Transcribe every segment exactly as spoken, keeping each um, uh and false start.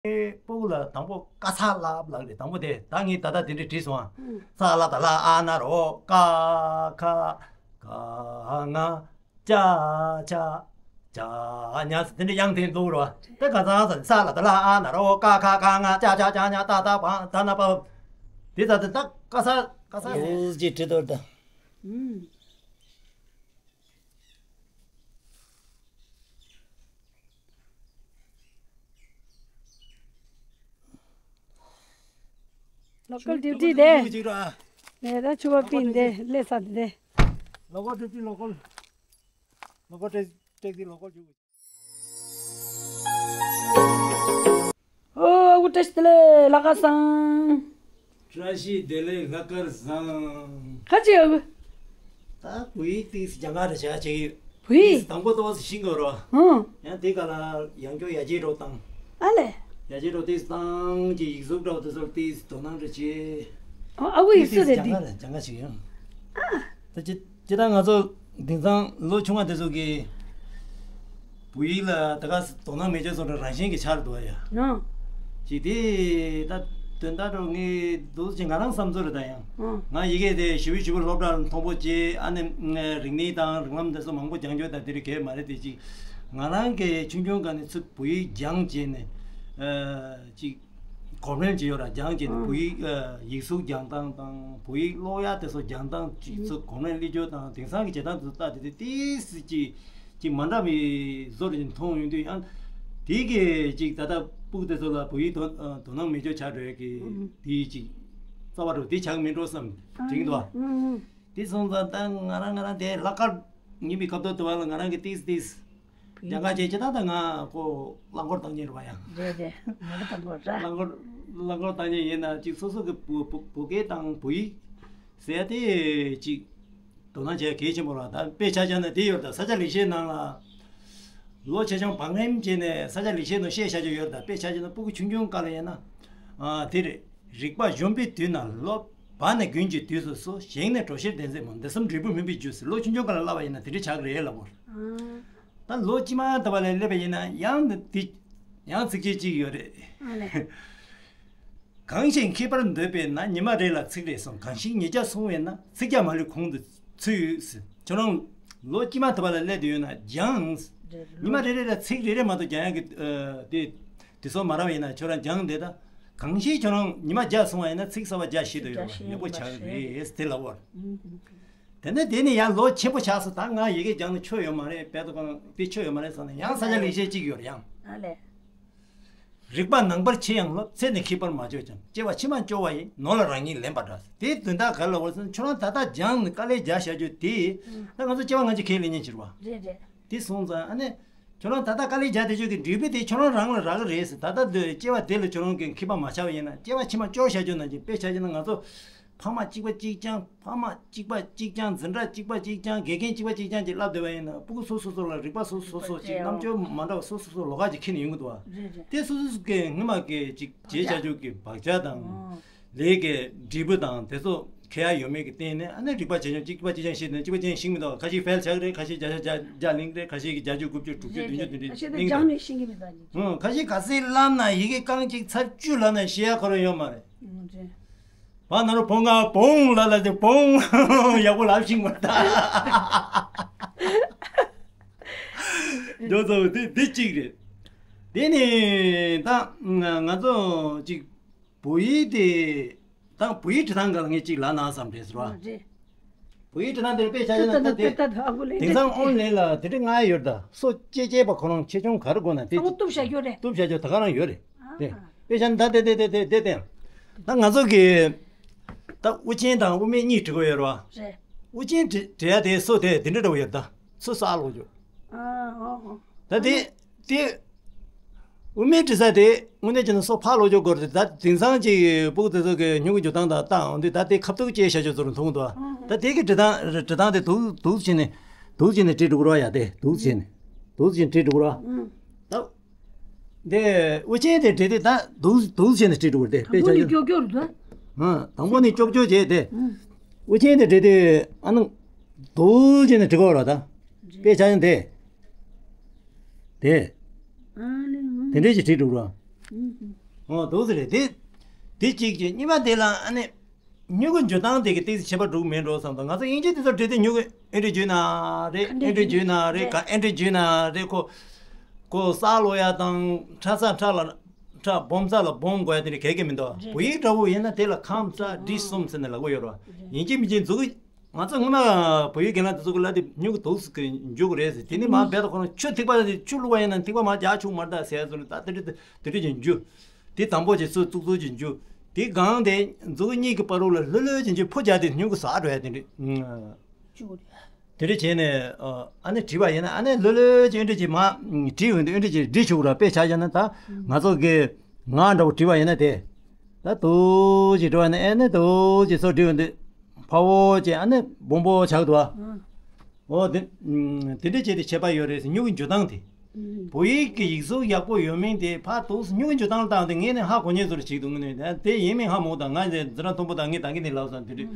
སྤུ་གུ་ལ་དང་པོ་ཀ་ས་ལ་ལབ་ལབ་རེད། དང་པོ་དེ་ད་ངས་ད་ལྟ་དེ་འདྲས་བྲིས་སོང་ཨ། ས་ལ་ད་ལ་ཨ་ན་རོ་ཀ་ཁ་ག་ང་ཅ་ཆ་ཅ་ཉ་ཟེར་དེ་འདྲས་དབྱངས་དེ་འདུག་རོ། དེ་ག་ཚང་ས་ས་ལ་ད་ལ་ཨ་ན་རོ་ཀ་ཁ་ག་ང་ཅ་ཆ་ཅ་ཉ་ཏ་ད་བ་ད་ན་པ། དེ་ད་དེ་ད་ཀ་ས་ཀ་ས་ཟེར། ཡོད་ཅེས་བྲིས་དོར་ད། ཨུམ། Local duty དེ། ཅིག་ར། ནས་ད་ཆུ་བ་པིན་དེ་ལས་ས་དེ། Local duty local. Local take take the local duty. ཨོ་ཨ་ཁུ་བཀྲ་ཤིས་བདེ་ལེགས་ལྷག་དཀར་བཟང་། བཀྲ་ཤིས་བདེ་ལེགས་ལྷག་དཀར་བཟང་། ཁ་ཅིག་ཨ་ཁུ། ད་བོད་ཡིག་ཏིས་རྒྱ་གར་རེ་བྱ་ཅིག་ཡོད། བོད་ཡིག་དང་པོ་ཏོག་ཙམ་ཤེས་དགོས་རོ། ཧུང་། ཡང་དེ་ག་ལ་ཡང་སྐྱོ་ཡ་རྗེས་འགྲོ་བཏང་། ཨ་ལེ། ཡ་རྗེས་འགྲོ་ཏིས་བཏང་གི་ཡིག་གཟུགས་འདྲ་བོ་དེ་ཚོར་ཏིས་དོ་སྣང་རེ་བྱེད། ཨ་ཨ་ཁུ་ཡིག་གཟུགས་རེད་དེ། རྒྱ་གར་རྒྱ་གར་ཞིག་ཡང་། ཨ། ད་ཅི་ཅི་ད་ང་ཚོ་དེང་སང་ལོ་ཆུང་བ་དེ་ཚོ་གིས་བོད་ཡིག་ལ་ད་ག་དོ་སྣང་མེད་ཅོག་ཚོ་རང་བཞིན་གྱི་ཆགས་འདུག་ཡ། ནོ། ཅི་དེ་ད་དོན་དག་འགྲོ་ངས་འདུག་ཅི་ང་རང་བསམ་ཚོར་རེད་ད་ཡང་། ཨང་། ང་ཡི་གེ་དེ་ཞིབ་ཞིབ་སློབ་གྲྭར་མཐོང་པོ་བྱས་ཨ་ནི་རིག་གནས་དང་རིགས་ལམ་དེ་ཚོ་མང་པོ་སྦྱང་རྒྱུ་དང་དེ་རིགས་གས་མ་རེད་དེ་ཅི། ང་རང་གི་ཆུང་ཆུང་སྒང་ནས་ཚུར་བོད་ཡིག་སྦྱངས་བྱས་ནས་ཅིག་གོམ་རེམ་ཅིག་ཡོད་ར་སྦྱངས་བྱས་ནས་ཨང་། བོད་ཡིག་ཡིག་གཟུགས་སྦྱང་སྟངས་དང་བོད་ཡིག་ཀློག་ཡ་དེ་ཚོ་སྦྱང་སྟངས་ཅིག་ཚུར་གོམ་རེམ་སླེབས་རྒྱུ་དང་དེང་སང་གི་བྱེད་སྟངས་དེ་ཚོ་ལྟ་དེ་དེ་ཏིས་ཅིག་ཅིག་མ་འདྲ་བའི་བཟོ་རེ་མཐོང་ཡོང་དུས་ཡང་དེ་གི་ཅིག་ད་ལྟ་སྤུ་གུ་དེ་ཚོ་ལ་བོད་ཡིག་དོ་དོ་སྣང་མེད་ཅོག་ཆགས་འགྲོ་ཡ་གི་ཨང་། དེ་ཅིག་རྩ་བ་རུ་དེ་ཆགས་མིན་འགྲོ་བསམ་དྲན་འདུག་ཨ། ཨང་། དེ་སོང་ཙང་ད་ང་རང་ང་རང་དེ་ལྷག་དཀར་ཡིན་པའི་སྐབས་ཐོག་དུ་བ་ལ་ང་རང་གི་ཏིས་ཏིས་ཡང་ཁ་ཅེ་ཅེ་ད་ད་ང་ཁོ་རླངས་འཁོར་བཏང་ཉེ་རུ་བ་ཡང་རེད་རེད། མོ་ཊ་བཏང་དགོས་ར། རླངས་འཁོར་རླངས་འཁོར་བཏང་ཉེ་ཡིན་ན་ཅིག་སོ་སོ་གི་བུ་བུ་བུ་སྐད་དང་བོད་ཡིག་ཟེར་ཡ་དེ་ཅིག་དོ་སྣང་བྱེད་ཡ་གལ་ཆེན་པོ་ར། ད་དཔེ་ཆ་བཞག་ན་དེ་ཡོད་ད་ས་སྐྱ་ལེགས་བཤད་ནང་ལ་ལོ་ཆེ་ཆུང་བང་རིམ་བྱས་ནས་ས་སྐྱ་ལེགས་བཤད་ནང་བཤད་བཞག་རྒྱུ་ཡོད་ད། དཔེ་ཆ་བཞག་ན་སྤུ་གུ་ཆུང་ཆུང་སྐབས་ལ་ཡིན་ན་ཨ་དེ་རེད། རིག་པ་གཞོན་པའི་དུས་ན་སློབ། བ་ནས་དགུན་གྱི་དུས་སུ་གསོ། བཞེངས་ནས་གྲོ་ཤིར་ལྡན་ཚད་མོ། འདི་གསུམ་འབྲས་བུ་སྨིན་པའི་རྒྱུ་ཟེར། ལོ་ཆུང་ཆུང་སྐབས་ལ་བསླབ་པ་ཡིན་ན་དེ་འདྲ་ཆགས་ཀྱི་རེད་ལབ་བོར། ད་ལོ་ཕྱི་མ་ད་བ་ལས་སླེབས་པ་ཡིན་ན་ཡང་འདི་ཡང་ཚིགས་བཅད་གཅིག་ཡོད་རེད། ཨ་ལས། གང་ཞིག་མཁས་པར་འདོད་པས་ན། ཉི་མ་རེ་ལ་ཚིག་རེ་གསུང་། གང་ཞིག་ཉིས་བརྒྱ་གསུང་བས་ན། ཚིག་བརྒྱ་མ་ལུས་གོང་དུ་ཚུད་ཡོད་ཟེར། ཁྱོད་རང་ལོ་ཕྱི་མ་ད་བ་ལ་སླེབས་དུས་ཡོད་ན་སྦྱངས། ཉི་མ་རེ་རེ་ལ་ཚིག་རེ་རེ་མ་གཏོགས་སྦྱང་ཡག་གི་ཨ་དེ། དེ་ཚོ་མ་རག་པ་ཡིན་ན་ཁྱོད་རང་སྦྱངས་བསྡད་ད། གང་ཞིག་ཁྱོད་རང་ཉི་མ་བརྒྱ་སོང་བ་ཡིན་ན་ཚིག་གསར་པ་བརྒྱ་ཤེས་དུ་ཡོད་པ་ཡག་པོ་ཆགས་རེད་དེ་ལབ་བར། དེ་ནས་དེ་ནས་ཡང་ལོ་ཆེན་པོ་ཆགས་སོང་ད་ང་ཡི་གེ་སྦྱངས་ན་ཆོ་ཡོད་མ་རེད་དཔེ་ད་གང་དེ་ཆོ་ཡོད་མ་རེད་བསམ་ནས་ཡང་ས་སྐྱ་ལེགས་བཤད་གཅིག་ཡོད་རེད་ཡང་། ཨ་ལས། རིག་པ་ནང་པར་ཆེ་ཡང་སློབ། ཚེ་ནི་ཁྱད་པར་མ་ཆོད་ཀྱང་། སྐྱེ་བ་ཕྱི་མ་སྐྱོ་བ་ཡི། ནོར་ལ་རང་ཉིད་ལེན་པ་འདྲ། དེའི་དོན་དག་ག་ལ་བར་སོང་ཁྱོད་རང་ད་ལྟ་སྦྱངས་ནས་དཀའ་ལས་རྒྱག་བྱ་རྒྱུ་དེ་ད་ང་ཚོ་སྐྱེ་བ་སྔ་ཕྱི་ཁས་ལེན་ཉན་བྱེད་པ་རེད་རེད། དེ་སོང་ཙང་ཨ་ནི། ཁྱོད་རང་ད་ལྟ་དཀའ་ལས་རྒྱག་བསྡད་ཆོག་གི་འབྲས་བུ་དེ་ཁྱོད་རང་རང་ལ་རག་གི་རེད་ཟེར། ད་ལྟ་འདི་སྐྱེ་བ་དེ་ལ་ཁྱོད་རང་གི་མཁས་པ་མ་ཆགས་པ་ཡིན་ན་སྐྱེ་བ་ཕྱི་མ་སྐྱོ་བྱ་རྒྱུ་ནང་བཞིན་དཔེ་ཆ་བཞག་ན་ང་ཚོ་ཕ་མ་གཅིག་པ་གཅིག་རྐྱང་ཕ་མ་གཅིག་པ་གཅིག་རྐྱང་འཛིན་གྲྭ་གཅིག་པ་གཅིག་རྐྱང་དགེ་རྒན་གཅིག་པ་གཅིག་རྐྱང་ཅིག་བསླབ་བསྡད་པ་ཡིན་ན་སྤུ་གུ་སོ་སོ་སོ་ལ་རིག་པ་སོ་སོ་སོ་སོ་ཅིག་རྣམ་དཔྱོད་མ་འདྲ་བ་སོ་སོ་སོ་ལོགས་ཀ་ཅིག་ཁྱེར་ནས་ཡོང་གི་འདུག་བ། རེད་རེད། དེ་སོ་སོ་སོ་གི་སྔོན་མ་གི་ཅིག་བྱས་བྱ་རྒྱུ་གི་བག་ཆགས་དང་། ལས་ཀའི་འབྲས་བུ་དང་དེ་ཚོ་ཁེ་ཡ་ཡོད་མེད་ཀྱི་སྟེང་ནས་ཨ་ནི་རིག་པ་ཇེ་ཆུང་གཅིག་པ་གཅིག་རྐྱང་ཤེས་ནས་གཅིག་པ་གཅིག་རྐྱང་ཤེས་མི་འདུག་ཁ་ཤས་ཕེལ་ཆགས་རེད། ཁ་ཤས་བརྒྱ་ཆ་བརྒྱ་བརྒྱ་གླེང་རེད། ཁ་ཤས་ཀྱིས་བརྒྱད་ཅུ་དགུ་བཅུ་དྲུག་ཅུ་བདུན་ཅུ་དེ་འདྲ་གླེང་འདུག་ཁ་ཤས་ཀྱིས་ག་ཚོད་སྦྱངས་ནས་ཤེས་ཀྱི་མེད་པ་ཅིག་ཁ་ཤས་ག་ཚོད་བསླབ་ན་ཡི་གེ་རྐང་གཅིག་ཚར་བཅུ་བསླབ་ན་ཤེས་ཡ་ཁོ་རང་ཡོད་མ་རེད། བ་ན་རོ་བོང་ང་བོང་ལ་ལ་དེ་བོང་ཡག་པོ་ལབ་ཤིང་མ་ད། འདོད་ཚོ་དེ་དེ་གཅིག་རེད། དེ་ནས་ད་ང་ཚོ་གཅིག་བོད་ཡིག་དེ་དང་བོད་ཡིག་འབྲི་སྟངས་སྒང་ལ་ངས་གཅིག་ལབ་ན་བསམ་རེད་ཟེར་བ། རེད། བོད་ཡིག་འབྲི་སྟངས་དེར་དཔེ་ཆ་བཞག་ན་ད་དེ་དེང་སང་ཨོན་ལན་ལ་དེ་འདྲ་ང་ཡོད་ད་སོ་སྐྱེ་སྐྱེས་པ་ཁོ་རང་ཆེ་ཆུང་ག་རེ་དགོས་ན་དེ་ཚང་མ་གཏུབ་བཞག་རྒྱུ་རེད། གཏུབ་བཞག་རྒྱུ་ད་ག་རང་ཡོད་རེད། དེ་དཔེ་ཆ་ནི་ད་དེ་དེ་དེ་དེ་དེ་ད་ང་ཚོ་གི་ད་དབུ་ཅན་དང་དབུ་མེད་གཉིས་འབྲི་དགོས་ཡོད་རེད་བ། རེད། དབུ་ཅན་འབྲི་འབྲི་ཡ་དེ་སོ་དེ་དེ་འདྲ་འདྲ་བོ་ཡོད་ད་སོ་ས་ལོག་རྒྱུ། ཨ་ཨོ་ཨོ། ད་དེ་དེ་དབུ་མེད་འབྲི་ས་དེ་དངོས་གནས་བྱས་ན་སོ་ཕར་ལོག་རྒྱུ་སྐོར་དེ་ད་དེང་སང་ཅིག་སྤུ་གུ་དེ་ཚོ་གི་སྨྱུ་གུ་འཇུག་སྟངས་དང་ད་འོན་ཏེ་ད་དེ་ཁ་ཐུག་ཅེས་བྱ་རྒྱུ་ཚོ་རུ་མཐོང་འདུག་ད་དེ་གི་འབྲི་སྟངས་འབྲི་སྟངས་དེ་དུག་དུག་བྱས་ནས་དུག་བྱས་ནས་འབྲི་འགྲོ་གི་རེད་བ། ཡ་དེ་དུག་བྱས་ནས་དུག་བྱས་ནས་འབྲི་འགྲོ་གི་རེད་བ། ད། དེ་དབུ་ཅན་དེ་བྲིས་ཏེ་ད་འདུག་འདུག་བྱས་ནས་བྲིས་འགྲོ་བར་དེ་དཔེ་དང་པོ་ཆ་ནས་ཡོད། ཀྱོག་ཀྱོག་རེད་དོ། ཨ། དང་པོ་ནས་ཀྱོག་ཀྱོག་བྱས་ཏེ། ཨུམ། དབུ་ཅན་དེ་བྲིས་ཏེ་ཨ་ནི་འདུག་བྱས་ནས་བྲིས་དགོས་རེད་ད། དཔེ་ཆ་ནས་དེ། དེ། ཨ་ནི་ཨུམ། དེ་འདྲས་ཀྱིས་བྲིས་འགྲོ་ར། ཨོ་འདུག་ཟེར་རེད་དེ། དེ་གཅིག་གཅིག་གཉིས་པ་དེ་ལ་ཨ་ནི། སྨྱུ་གུ་འཇུ་སྟངས་དེ་གི་ཏོག་ཙམ་ཁྱད་པར་འགྲོ་གི་མེད་འགྲོ་བསམ་དང་། ང་ཚོ་དབྱིན་ཇི་དེ་ཚོ་བྲིས་དུས་སྨྱུ་གུ་ཨེ་འདྲ་འཇུས་ན་རེད། ཨེ་འདྲ་འཇུས་ན་རེད། ག་ཨེ་འདྲ་འཇུས་ན་རེད། ཁོ་ཁོ་ས་ལོག་ཡ་དང་ཁྲ་ས་ཁྲ་ལ་ཁྲ་སྦོམ་ས་ལ་སྦོམ་དགོས་ཡ་དེ་འདྲ་གལ་གལ་མི་འདུག་བོད་ཡིག་འདྲ་བོ་ཡིན་ན་དེ་ལ་ཁམ་ས་འབྲི་གསུམ་ཟེར་ནས་ལབ་གི་ཡོད་རེད་བ། ཡིན་གཅིག་མིན་གཅིག་མཛུབ་གུ། ང་ཚོ་སྔོན་མ་བོད་ཡིག་རྒན་ལགས་དེ་ཚོ་གི་ལབ་དེ་སྨྱུ་གུ་འདུག་ཟེར་གི་འཇུ་གི་རེད་ཟེར། དེ་ནི་མ་རྦད་དེ་ཁོ་རང་ཆུ་ཐིགས་པ་དེ་ཆུ་བླུགས་པ་ཡིན་ན་ཐིགས་པ་མར་རྒྱག་ཆོག་མ་རེད་ད་ཟེར་ཡ་བཟོ་འདྲ། ད་དེ་འདྲ་དེ་འདྲ་ཅིག་འཇུ། དེ་དང་པོ་ཅིག་ཚུར་བཙུགས་བཙུགས་ཅིག་འཇུ། དེ་སྒང་དེ་མཛུབ་གུ་གཉིས་ཀྱི་བར་རུ་ལ་ལྷོད་ལྷོད་ཅིག་འཇུ། ཕོ་རྒྱག་དེ་སྨྱུ་གུ་ཟག་འགྲོ་ཡ་དེ་འདྲ། དེ་འདྲ་བྱས་ནས་ཨ་ནི་བྲིས་པ་ཡིན་ན་ཨ་ནི་ལྷོད་ལྷོད་ཅིག་ཨེ་འདྲ་ཅིག་མར་བྲིས་འོང་དུས་ཨེ་འདྲ་ཅིག་འབྲི་ཆོག་ར། དཔེ་ཆ་བཞག་ན་ད་ང་ཚོ་གི་ང་འདྲ་བོ་བྲིས་པ་ཡིན་ན་དེ། ད་འདུག་ཅིག་འགྲོ་བ་ནི་ཨེ་ནི་འདུག་ཅིག་སོ་བྲིས་འོང་དུས་ཕ་བོ་ཅིག་ཨ་ནི་སྦོམ་པོ་ཆགས་འདུག་ཨ། ཨོ་དེ་དེ་འདྲ་བྱས་ཏེ་ཁྱད་པར་ཡོད་རེད་ཟེར། སྨྱུ་གུ་འཇུ་སྟངས་དེ། བོད་ཡིག་གི་ཡིག་གཟུགས་ཡག་པོ་ཡོད་མིན་དེ་ཕར་འདུག་སྨྱུ་གུ་འཇུ་སྟངས་བཏང་དེ་ངས་ནི་ཧ་གོ་མཁན་ཚོར་བྱེད་འདུག་ངས་ནི་དེ་ཡིན་མིན་ཧ་མ་གོ་ད། ང་འཛིན་གྲྭ་མཐོན་པོ་དང་ངས་ད་གིན་ནས་ལབ་སོང་དེ་འདྲ་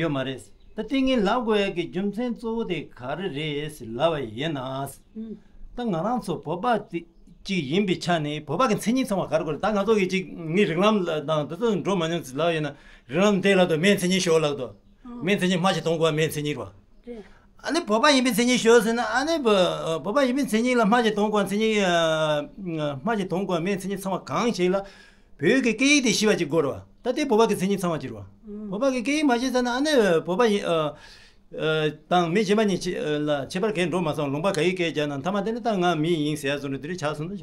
ཡོད་མ་རེད། ད་དེ་ངས་ལབ་དགོས་ཡ་གི་རྒྱུ་མཚན་གཙོ་བོ་དེ་ག་རེ་རེད་ཟེར་ལབ་པ་ཡིན་ན། ད་ང་རང་ཚོ་བོད་པ་དེ་གཅིག་ཡིན་པའི་ཆ་ནས་བོད་པ་གི་མཚན་ཉིད་ཚང་མ་ག་རེ་དགོས་རེད། ད་ང་ཚོ་གི་གཅིག་ངས་རིགས་ལམ་དང་དེ་ཚོ་འགྲོ་མ་མྱོང་ཟེར་ལབ་ཡོད་ན། རིགས་ལམ་དེ་ལབ་དུས་མའི་མཚན་ཉིད་ཤོར་ལབ་དུས། མའི་མཚན་ཉིད་སྨྲ་ཞིག་གཏོང་དགོས་པ་མའི་མཚན་ཉིད་རེད་བ། ཨ་ནི་བོད་པ་ཡིན་པའི་མཚན་ཉིད་ཤོར་ཟེར་ན་ཨ་ནི་བོད་པ་ཡིན་པའི་མཚན་ཉིད་ལ་སྨྲ་ཞིག་གཏོང་དགོས་མཚན་ཉིད། སྨྲ་ཞིག་གཏོང་དགོས་མའི་མཚན་ཉིད་ཚང་མ་གང་ཞིག་ལ། བོད་ཀྱི་སྐད་ཡིག་དེ་ཤེས་པ་ཅིག་དགོས་རེད་བ། ད་དེ་བོད་པ་གི་མཚན་ཉིད་ཚང་མ་ཅིག་རེད་བ། བོད་པ་གི་སྐད་ཡིག་མ་ཤེས་ཙ་ན་ཨ་ནི་བོད་པ་ཡིན་དང་མི་གཞན་པ་གཉིས་ལ་ཁྱད་པར་གང་འགྲོ་མ་སོང་། ལུང་པ་ག་ཡིག་སྐད་རྒྱག་ན་མཐའ་མ་དེ་ནི་ད་ང་མི་ཡིན་ཟེར་ཡ་བཟོ་འདྲ་དེ་འདྲ་ཆགས་སོང་ན།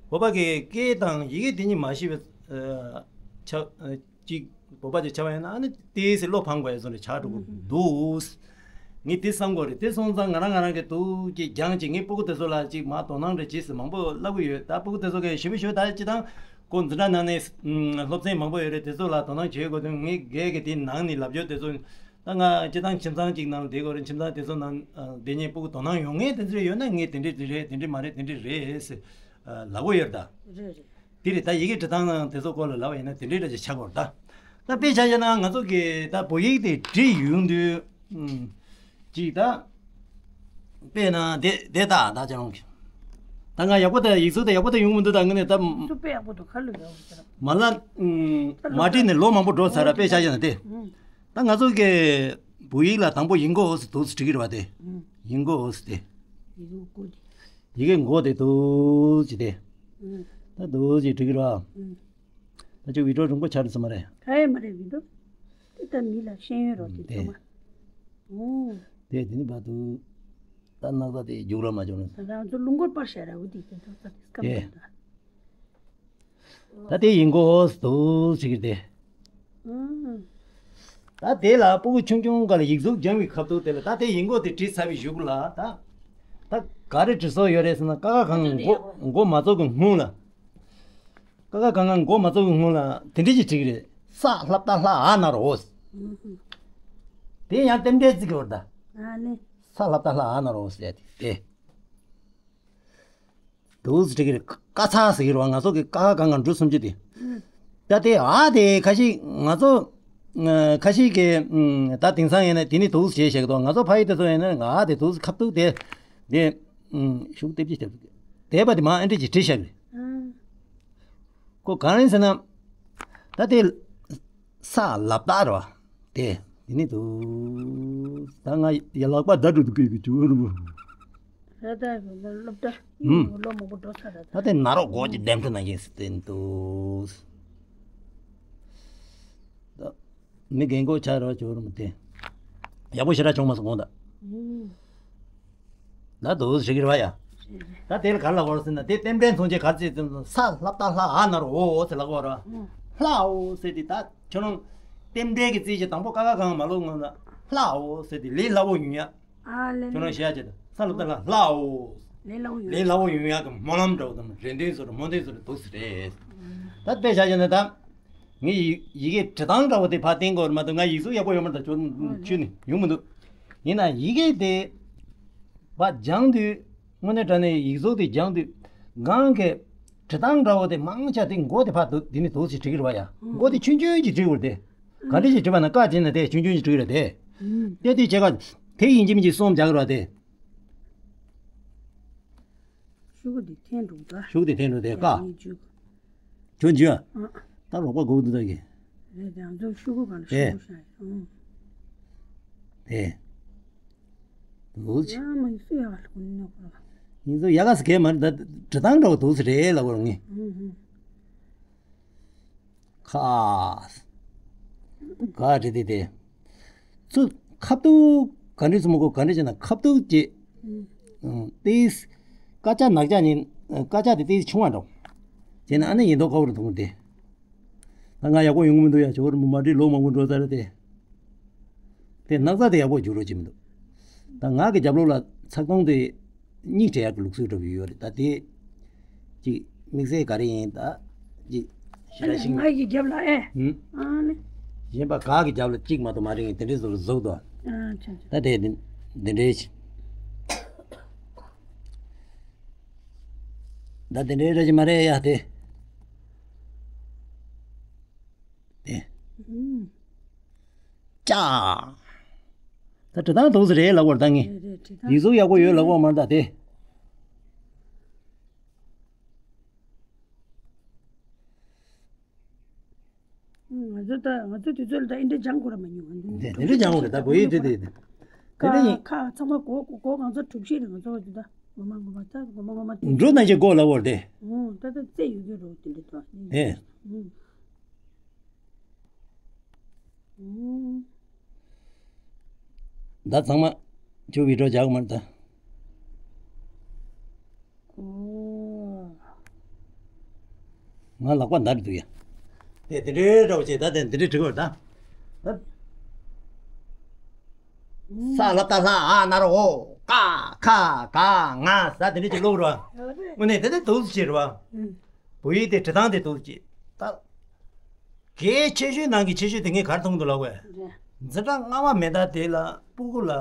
བོད་པ་གི་སྐད་དང་ཡི་གེ་དེ་གཉིས་མ་ཤེས་པའི་ཆ་གཅིག་བོད་པ་ཅིག་ཆགས་པ་ཡིན་ན་ཨ་ནི་དེའི་སྲིད་བློ་ཕམ་དགོས་ཡ་བཟོ་འདྲ་ཆགས་འགྲོ་གི་འདུག་ངས་དེ་བསམ་གོ་རེད། དེ་སོང་ཙང་ང་རང་ང་རང་གི་འདུག་ཅིག་སྦྱངས་ཅིག་ངས་སྤུ་གུ་དེ་ཚོ་ལ་ཅིག་མར་དོ་སྣང་འདྲ་བྱེད་ཟེར་མང་པོ་ལབ་གི་ཡོད། ད་སྤུ་གུ་དེ་ཚོ་གི་ཞུ་མི་ཞུ་ད་སྤྱི་བཏང་ཁོ་འཛིན་གྲྭ་ནང་ནས་སློབ་ཚན་མང་པོ་ཡོད་རེད། དེ་ཚོ་ལ་དོ་སྣང་བྱེད་དགོས་དོན་ངས་སྒེར་གྱི་དེ་ནང་ནས་ལབ་ཡོད། དེ་ཚོ་ད་ང་སྤྱི་བཏང་ཁྱིམ་ཚང་ཅིག་ནང་ལ་བསྡད་དགོས་རེད། ཁྱིམ་ཚང་དེ་ཚོ་ནང་བསྡད་མཁན་སྤུ་གུ་དོ་སྣང་ཡོང་མཁན་དེ་ཚོ་ཡོད་ན་ངས་དེ་འདྲས་དེ་རེད། དེ་འདྲས་མ་རེད། དེ་འདྲས་རེད་ཟེར་ལབ་གི་ཡོད་རེད་ད། རེད་རེད། དེ་རེད། ད་ཡི་གེ་འབྲི་སྟངས་དེ་ཚོ་སྐོར་ལ་ལབ་པ་ཡིན་ན་དེ་འདྲའི་འདྲ་ཅིག་ཆགས་ཀྱི་ཡོད་རེད་ད། ད་དཔེ་ཆ་བཞག་ན་ང་ཚོ་གིས་ད་བོད་ཡིག་དེ་བྲིས་ཡོང་དུས་ཨུམ། ཅིག་ད་དཔེར་ན་དེ་དེ་ད་ད་ཅང་ད་ང་ཡག་པོ་ད་ཡིག་གཟུགས་དེ་ཡག་པོ་ད་ཡོང་མི་འདུག་ད་ངས་ནས་ད་ཚོ་དཔེ་ཡག་པོ་འདུག་ཁ་ལུ་ཡག་པོ་ཟེར། མ་ལ་ཨུམ། མ་བྲིས་ནས་ལོ་མང་པོ་འགྲོ་ཚར་ར། དཔེ་ཆ་བཞག་ན་དེ་ད་ང་ཚོ་གིས་བོད་ཡིག་ལ་དང་པོ་ཡིག་མགོ་འོག་སུ་འདུག་སེ་བྲི་གི་རེད་བ། དེ་ཡིག་མགོ་འོག་སུ་དེ། ཡི་གེ་མགོ་དེ་འདུག་ཅི་དེ། ད་འདུག་ཅི་འགྲིག་གི་ར། ད་ཅིག་བི་ཌིའོ་རིང་པོ་ཆགས་སོང་མ་རེད། ག་ཡེ་མ་རེད། བི་ཌིའོ་དེ་ད་མི་ལ་ཤེས་ཡོན་རོགས་དེ་དེ་ཚང་མ། ཨོ། དེ་དེ་ནི་བར་དུ་ད་སྣག་ཚ་དེ་རྒྱུག་ར་མ་བྱུང་ན། ད་ང་ཚོ་རླུང་འཁོར་པར་བཞག་ར་འུ་དེ་དེ་ཚོ་ཚ་དེ་སྐམ་དེ། དེ་ད། ད་དེ་ཡིག་མགོ་འོག་སུ་འདུག་ཟེར་གི་རེད། ཨང་། ད་དེ་ལ་སྤུ་གུ་ཆུང་ཆུང་སྒང་ལ་ཡིག་གཟུགས་སྦྱང་བའི་ཁ་ཐུག་དེ་ལ་ད་དེ་ཡིག་མགོ་དེ་བྲིས་ཚར་བའི་གཞུག་ལ་ད། ད་ག་རེ་འབྲི་སྲོལ་ཡོད་རེད་ཟེར་ན། ཀ་ཁ་ག་ང་མགོ་མགོ་མ་རྫོགས་ཀྱི་སྔོན་ལ། ཀ་ཁ་ག་ང་མགོ་མ་རྫོགས་ཀྱི་སྔོན་ལ་དེ་འདྲ་ཅིག་བྲིས་ཀྱི་རེད། ས་ལྷ་བཏགས་ལྷ་འ་ན་རོ། དེ་ཡང་རྟེན་འབྲེལ་བརྩི་གི་ཡོད་རེད་ད། ཨ་ནི། ས་ལྷ་བཏགས་ལྷ་འ་ན་རོ་ཟེར་ཏེ་དེ། འདུག་སེ་བྲིས་ཀྱི་རེད། ཀ་ཚ་ཟེར་གྱི་རེད་བ། ང་ཚོ་གི་ཀ་ཁ་ག་ང་འབྲུ་སུམ་ཅུ་དེ། ད་དེ་འ་དེ་ཁ་ཤས་ང་ཚོ་ཁ་ཤས་ཀྱིས་ད་དེང་སང་ཡིན་ན་དེ་ནི་འདུག་སེ་བྱས་བཞག་གི་འདུག་ང་ཚོ་ཕ་ཡུལ་དེ་ཚོ་ཡིན་ན་འ་དེ་འདུག་སེ་ཁ་ཐུག་དེ་དེ་ཤུགས་ལྟེབ་ཀྱི་ལྟེབ་དེ་པ་དེ་མ་ཨེ་འདྲ་ཅིག་བྲིས་བཞག་གི་རེད། ཁོ་གང་ཡིན་ཟེར་ན། ད་དེ་ས་ལབ་རྟགས་རེད་བ། དེ་དེ་ནི་འདུག་ད་ང་ཡ་ལག་པ་བརྡ་འགྲོ་འདུག་གི་གི་ཅུ་རུ། རེད་ད། སློབ་གྲྭ་ཧུམ། ལོ་མང་པོ་འགྲོ་ཚར་རེད་ད། ད་དེ་ན་རོ་གོ་ཅི་འདེམས་ཐུབ་ན་ཡིན་ཟེར་དེ་འདུག་ད་མི་རྒན་གོག་ཆགས་རོགས་ཅུ་རུ་མི་དེ། ཡག་པོ་ཞེ་དྲག་བྱུང་མ་སོང་གོང་ད། ཧུམ། ད་དུ་ཞིག་རེད་བ་ཡ། ད་དེ་ལ་ག་ལ་བར་ཟེར་ན་དེ་རྟེན་འབྲེལ་མཚོན་བྱེད་ག་ཚད་ཙམ་ས་ལྷ་བཏགས་ལྷ་འ་ན་རོ་འོ་ཟེར་ལ་གོ་ར། ལྷ་འོ་ཟེར་དེ་ད་ཁྱོད་རང་རྟེན་འབྲེལ་གྱི་རྩིས་ཀྱི་དང་པོ་ཀ་ཁ་གང་མ་ལོག་ངོ་ན་ལྷ་འོ་ཟེར་དེ་ལས་སླ་བོ་ཡིན་ཡ། ཨ་ལས་ཁྱོད་རང་ལས། ཤེས་ཡ་ཅེ་ད་ས་ལྷ་བཏགས་ལྷ་ལྷ་འོ། ལས་སླ་བོ་ཡིན། ལས་སླ་བོ་ཡིན་ཡ་གི་སྨོན་ལམ་འདྲ་བོ་དང་རེ་འདུན་བཟོ་ར་སྨོན་འདུན་བཟོ་ར་འདུག་ཟེར་རེད། ད་དཔེ་བཞག་བྱས་ན་ད། ངས་ཡི་ཡི་གེ་འབྲི་སྟངས་འདྲ་བོ་དེ་ཕར་བསྟན་དགོས་རེད་མ་གཏོགས་ང་ཡིག་གཟུགས་ཡག་པོ་ཡོད་མ་རེད་ད། ཁྱོད་ཁྱོད་ནི་ཡོང་མི་འདུག་ཡིན་ན་ཡི་གེ་དེ་ཕར་སྦྱང་དུས་དངོས་གནས་དྲང་གནས་ཡིག་གཟུགས་དེ་སྦྱང་དུས་གང་གི་འབྲི་སྟངས་འདྲ་བོ་དེ་མང་ཆེ་དེ་མགོ་དེ་ཕར་འདུག་འདི་ནི་འདུག་ཅིག་བྲིས་ཀྱི་རེད་བ་ཡ། མགོ་དེ་ཆུང་ཆུང་ཅིག་བྲིས་དགོས་རེད་དེ། ག་འདྲ་ཞིག་བྲིས་པ་ན་ཀ་བྲིས་ན་དེ་ཆུང་ཆུང་ཅིག་བྲིས་རེད་དེ། དེ་དུས་བྱེད་ཀ་དེ་ཡིན་གཅིག་མིན་གཅིག་གསུམ་སྦྱང་གི་རེད་བ་དེ། ཤུ་གུ་དེ་འཐེན་འགྲོ་ད། ཤུ་གུ་དེ་འཐེན་འགྲོ་དེ་ཀ། ཡིན་ཆུ་གུ། ཁྱོད་འཇུ་ཨ། ཨ། ད་རོགས་པ་དགོས་འདུག་ད་གི། རེད་དེ་ང་ཚོ་ཤོག་གུ་གང་ལ་ཤོག་གུ་ཤ་ཡ། ཨུ། དེ། འདུག་ཅི། ཡ་མ་ཡི་སུ་ཡ་ག་ལ་ཀུན་ནོ་གོ། ཡིན་ཚོ་ཡ་ག་ས་གས་མ་རེད་ད། འབྲི་སྟངས་འདྲ་བོ་འདུག་ས་རེད་ལབ་དགོས་རེད་ངས། ཨུ་ཧུ། ཁ། ག་རེད་དེ་དེ། ཚུ་ཁ་ཐུག་ག་འདྲས་སུ་མ་གོ་ག་འདྲས་བྱས་ན་ཁ་ཐུག་ཅེས། ཨུ། ཏིས། ཀ་ཅ་ནག་ཅ་ཉིན། ཀ་ཅ་དེ་ཏིས་ཆུང་བ་འགྲོ། བྱས་ན་ཨ་ནི་ཡིན་མདོག་ཁ་བོར་མཐོང་སྟེ། ད་ང་ཡག་པོ་ཡོང་གི་མི་འདུག་ཡ། ཇོ་བོར་མ་བྲིས་ལོ་མང་པོ་འགྲོ་ཚར་ཏེ། དེ་སྣག་ཚ་དེ་ཡག་པོ་འཇུག་རོགས་བྱེད་མི་འདུག་ད་ང་གི་རྒྱབ་ལོགས་ལ་ཚགས་ཐོང་དེ། སྙིགས་བྲལ་ཡག་གི་ལུགས་སྲོལ་འདྲ་བོ་ཡོད་རེད་ད་དེ། ཅིག་དམིགས་བསལ་ག་རེ་ཡིན་ད། ཅིག་ཞེ་དྲག་ཤིག་ང་ཡི་རྒྱབ་ལ་ཨེ། ཧུམ། ཨ་ནི། གཞན་པ་ག་གི་རྒྱབ་ལ་གཅིག་མ་གཏོགས་མ་རེད་ངས་དེ་འདྲའི་བཟོ་ལ་བཟོ་གི་འདུག་ཨ་ཆ་ཆ། ད་དེ་འདི་འདྲའི་ཞིག་ད་དེ་འདྲའི་རེད་ཅི་མ་རེད་ཡ་དེ། དེ། ཨུམ། ཅ། ད་འབྲི་སྟངས་འདུག་ས་རེད་ལབ་པར་ད་ངས། རེད་རེད་འབྲི་སྟངས། ཡིག་གཟུགས་ཡག་པོ་ཡོད་ལབ་པར་མ་ད་དེ། ང་ཚོ་ད་ང་ཚོ་དུས་ཚོད་ལ་ད་ཨིན་དྲ་སྦྱང་དགོས་ར་མ་མྱོང་ང་ཚོ། དེ་དེ་འདྲ་སྦྱང་དགོས་རེད་ད་བོད་ཡིག་དེ་དེ། དེ་ཁ་འདྲ་ཡིན། ཁ་ཚང་མ་གོ་གོ་ང་ཚོ་གྲུབ་ཤེས་རེད་ང་ཚོ་ད་ངོ་མ་ངོ་མ་ད་ངོ་མ་ངོ་མ་དེ། འགྲོ་ན་ཅིག་གོ་ལབ་པར་དེ། ཨོ་ད་ད་རྩེ་ཡོད་རྒྱུ་རོ་དེ་འདྲ་ད། ཨེ། ཨུ། ཨུ། ད་ཚང་མ་ཁྱོད་བི་ཌིའོ་རྒྱག་མར་ད། ཨོ། ང་ལག་པ་འདར་འདུག་ཡ། དེ་དེ་འདྲའི་འདྲ་བོ་བྱས་ད་དེ་འདི་འདྲའི་འབྲི་དགོས་ད། ད། ས་ལ་ད་ལྷ་ཨ་ན་རོ་ཀ་ཁ་ག་ང་ས་དེ་འདྲའི་ཅིག་ཀློག་རོ། དངོས་གནས་དེ་དེ་འདུག་ཟེར་རོ། བོད་ཡིག་དེ་འབྲི་སྟངས་དེ་འདུག་ཅེས་ད། གལ་ཆེ་ཤོས་ནང་གི་ཆེ་ཤོས་དེ་ངས་ག་རེ་མཐོང་འདུག་ལབ་བས། རེད། འཛིན་གྲྭ་ལྔ་པ་མེ་མདའ་དེ་ལ་སྤུ་གུ་ལ་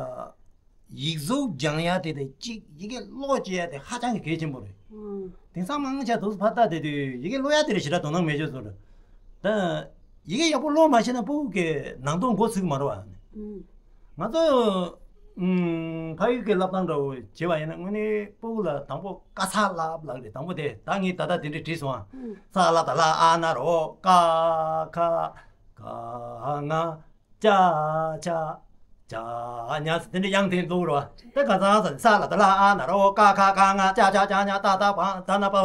ཡིག་གཟུགས་སྦྱང་ཡ་དེ་དེ་གཅིག་ཡི་གེ་ཀློག་བྱེད་ཡ་དེ་ཧ་ཅང་གི་གལ་ཆེན་པོ་རེད། ཨང་། དེང་སང་མང་ཆེ་འདུག་ཕར་ལྟ་དེ་དུས་ཡི་གེ་ཀློག་ཡ་དེ་རེད་ཞེ་དྲག་དོ་སྣང་མེད་ཆོག་ཚོ་རེད། ད་ཡི་གེ་ཡག་པོ་ཀློག་མ་ཤེས་ན་སྤུ་གུ་གི་ནང་དོན་མགོ་ཚུགས་མ་རེད་བ། ཨང་། ང་ཚོ་ཨུམ། ཕ་ཡུལ་གྱི་བསླབ་སྟངས་འདྲ་བོ་བྱེད་པ་ཡིན་ན་དངོས་གནས་སྤུ་གུ་ལ་དང་པོ་ཀ་ས་ལབ་ལབ་རེད། དང་པོ་དེ་ད་ངས་ད་ལྟ་དེ་འདྲས་བྲིས་སོང་ཨ། ཨུམ། ས་ལ་ད་ལ་ཨ་ན་རོ་ཀ་ཁ་ག་ང་ཅ་ཆ་ཇ་ཉ་ཟེར་དེ་འདྲས་དབྱངས་དེ་འདུག་རོ། དེ་ག་ཚང་ས་ས་ལ་ད་ལ་ཨ་ན་རོ་ཀ་ཁ་ག་ང་ཅ་ཆ་ཇ་ཉ་ཏ་ད་བ་ད་ན་པ།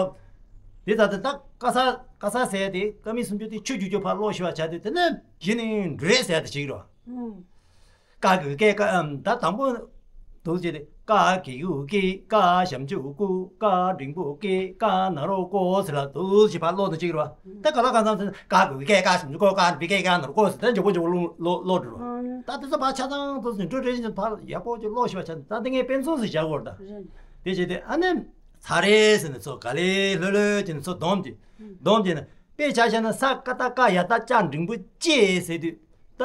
དེ་ད་དེ་ད་ཀ་ས་ཀ་ས་ཟེར་དེ་ཀ་མི་སུམ་ཅུ་དེ་ཆུ་རྒྱུ་རྒྱུ་ཕར་ཀློག་ཤི་བ་བྱ་དུས་དེ་ནས་གཞི་ནས་འགྲོས་ཟེར་དེ་ཞིག་རོ། ཨུམ། ཀ་གི་ཀེ་ཀ་ཨམ་ད་དང་པོ་འདུག་ཅེས་ཏེ་ཀ་གི་གུ་ཀི་ཀ་ཞབས་ཀྱུ་ཀུ་ཀ་འགྲེང་བུ་ཀི་ཀ་ན་རོ་ཀོ་ཟེར་ལ་འདུག་ཅེས་ཕར་ཀློག་ནི་གཅིག་རེད་བ། ད་ག་ལ་གང་འཚམ་ཟེར་ན་ཀ་གི་གུ་ཀེ་ཀ་ཞབས་ཀྱུ་ཀོ་ཀ་འགྲེང་བུ་ཀེ་ཀ་ན་རོ་ཀོ་ཟེར་ད་མགྱོགས་པོ་མགྱོགས་པོ་ཀློག་ཀློག་འགྲོ་རོ། ད་དེ་ཚོ་ཕར་ཆ་ཚང་འདུག་ཟེར་འགྲོ་རེ་བཞིན་ཕར་ཡག་པོ་ཅིག་ཀློག་ཤེས་པ་བྱ་ད་དེ་ངས་དཔེ་མཚོན་ཟིག་བཞག་གོ་ད། དེ་བྱས་ཏེ་ཨ་ནེ་ཚ་རེ་ཟེར་ནས་ཚོ་ག་ལེ་ལྷོད་ལྷོད་ཅེས་ནས་ཚོ་སྡོམ་གྱི་སྡོམ་གྱི་ནས། དཔེ་ཆ་བཞག་ན་ས་ཀ་ཏ་ཀ་ཡ་ཏ་ཅ་འགྲེང་བུ་ཅེ་ཟེར་དུས། ད་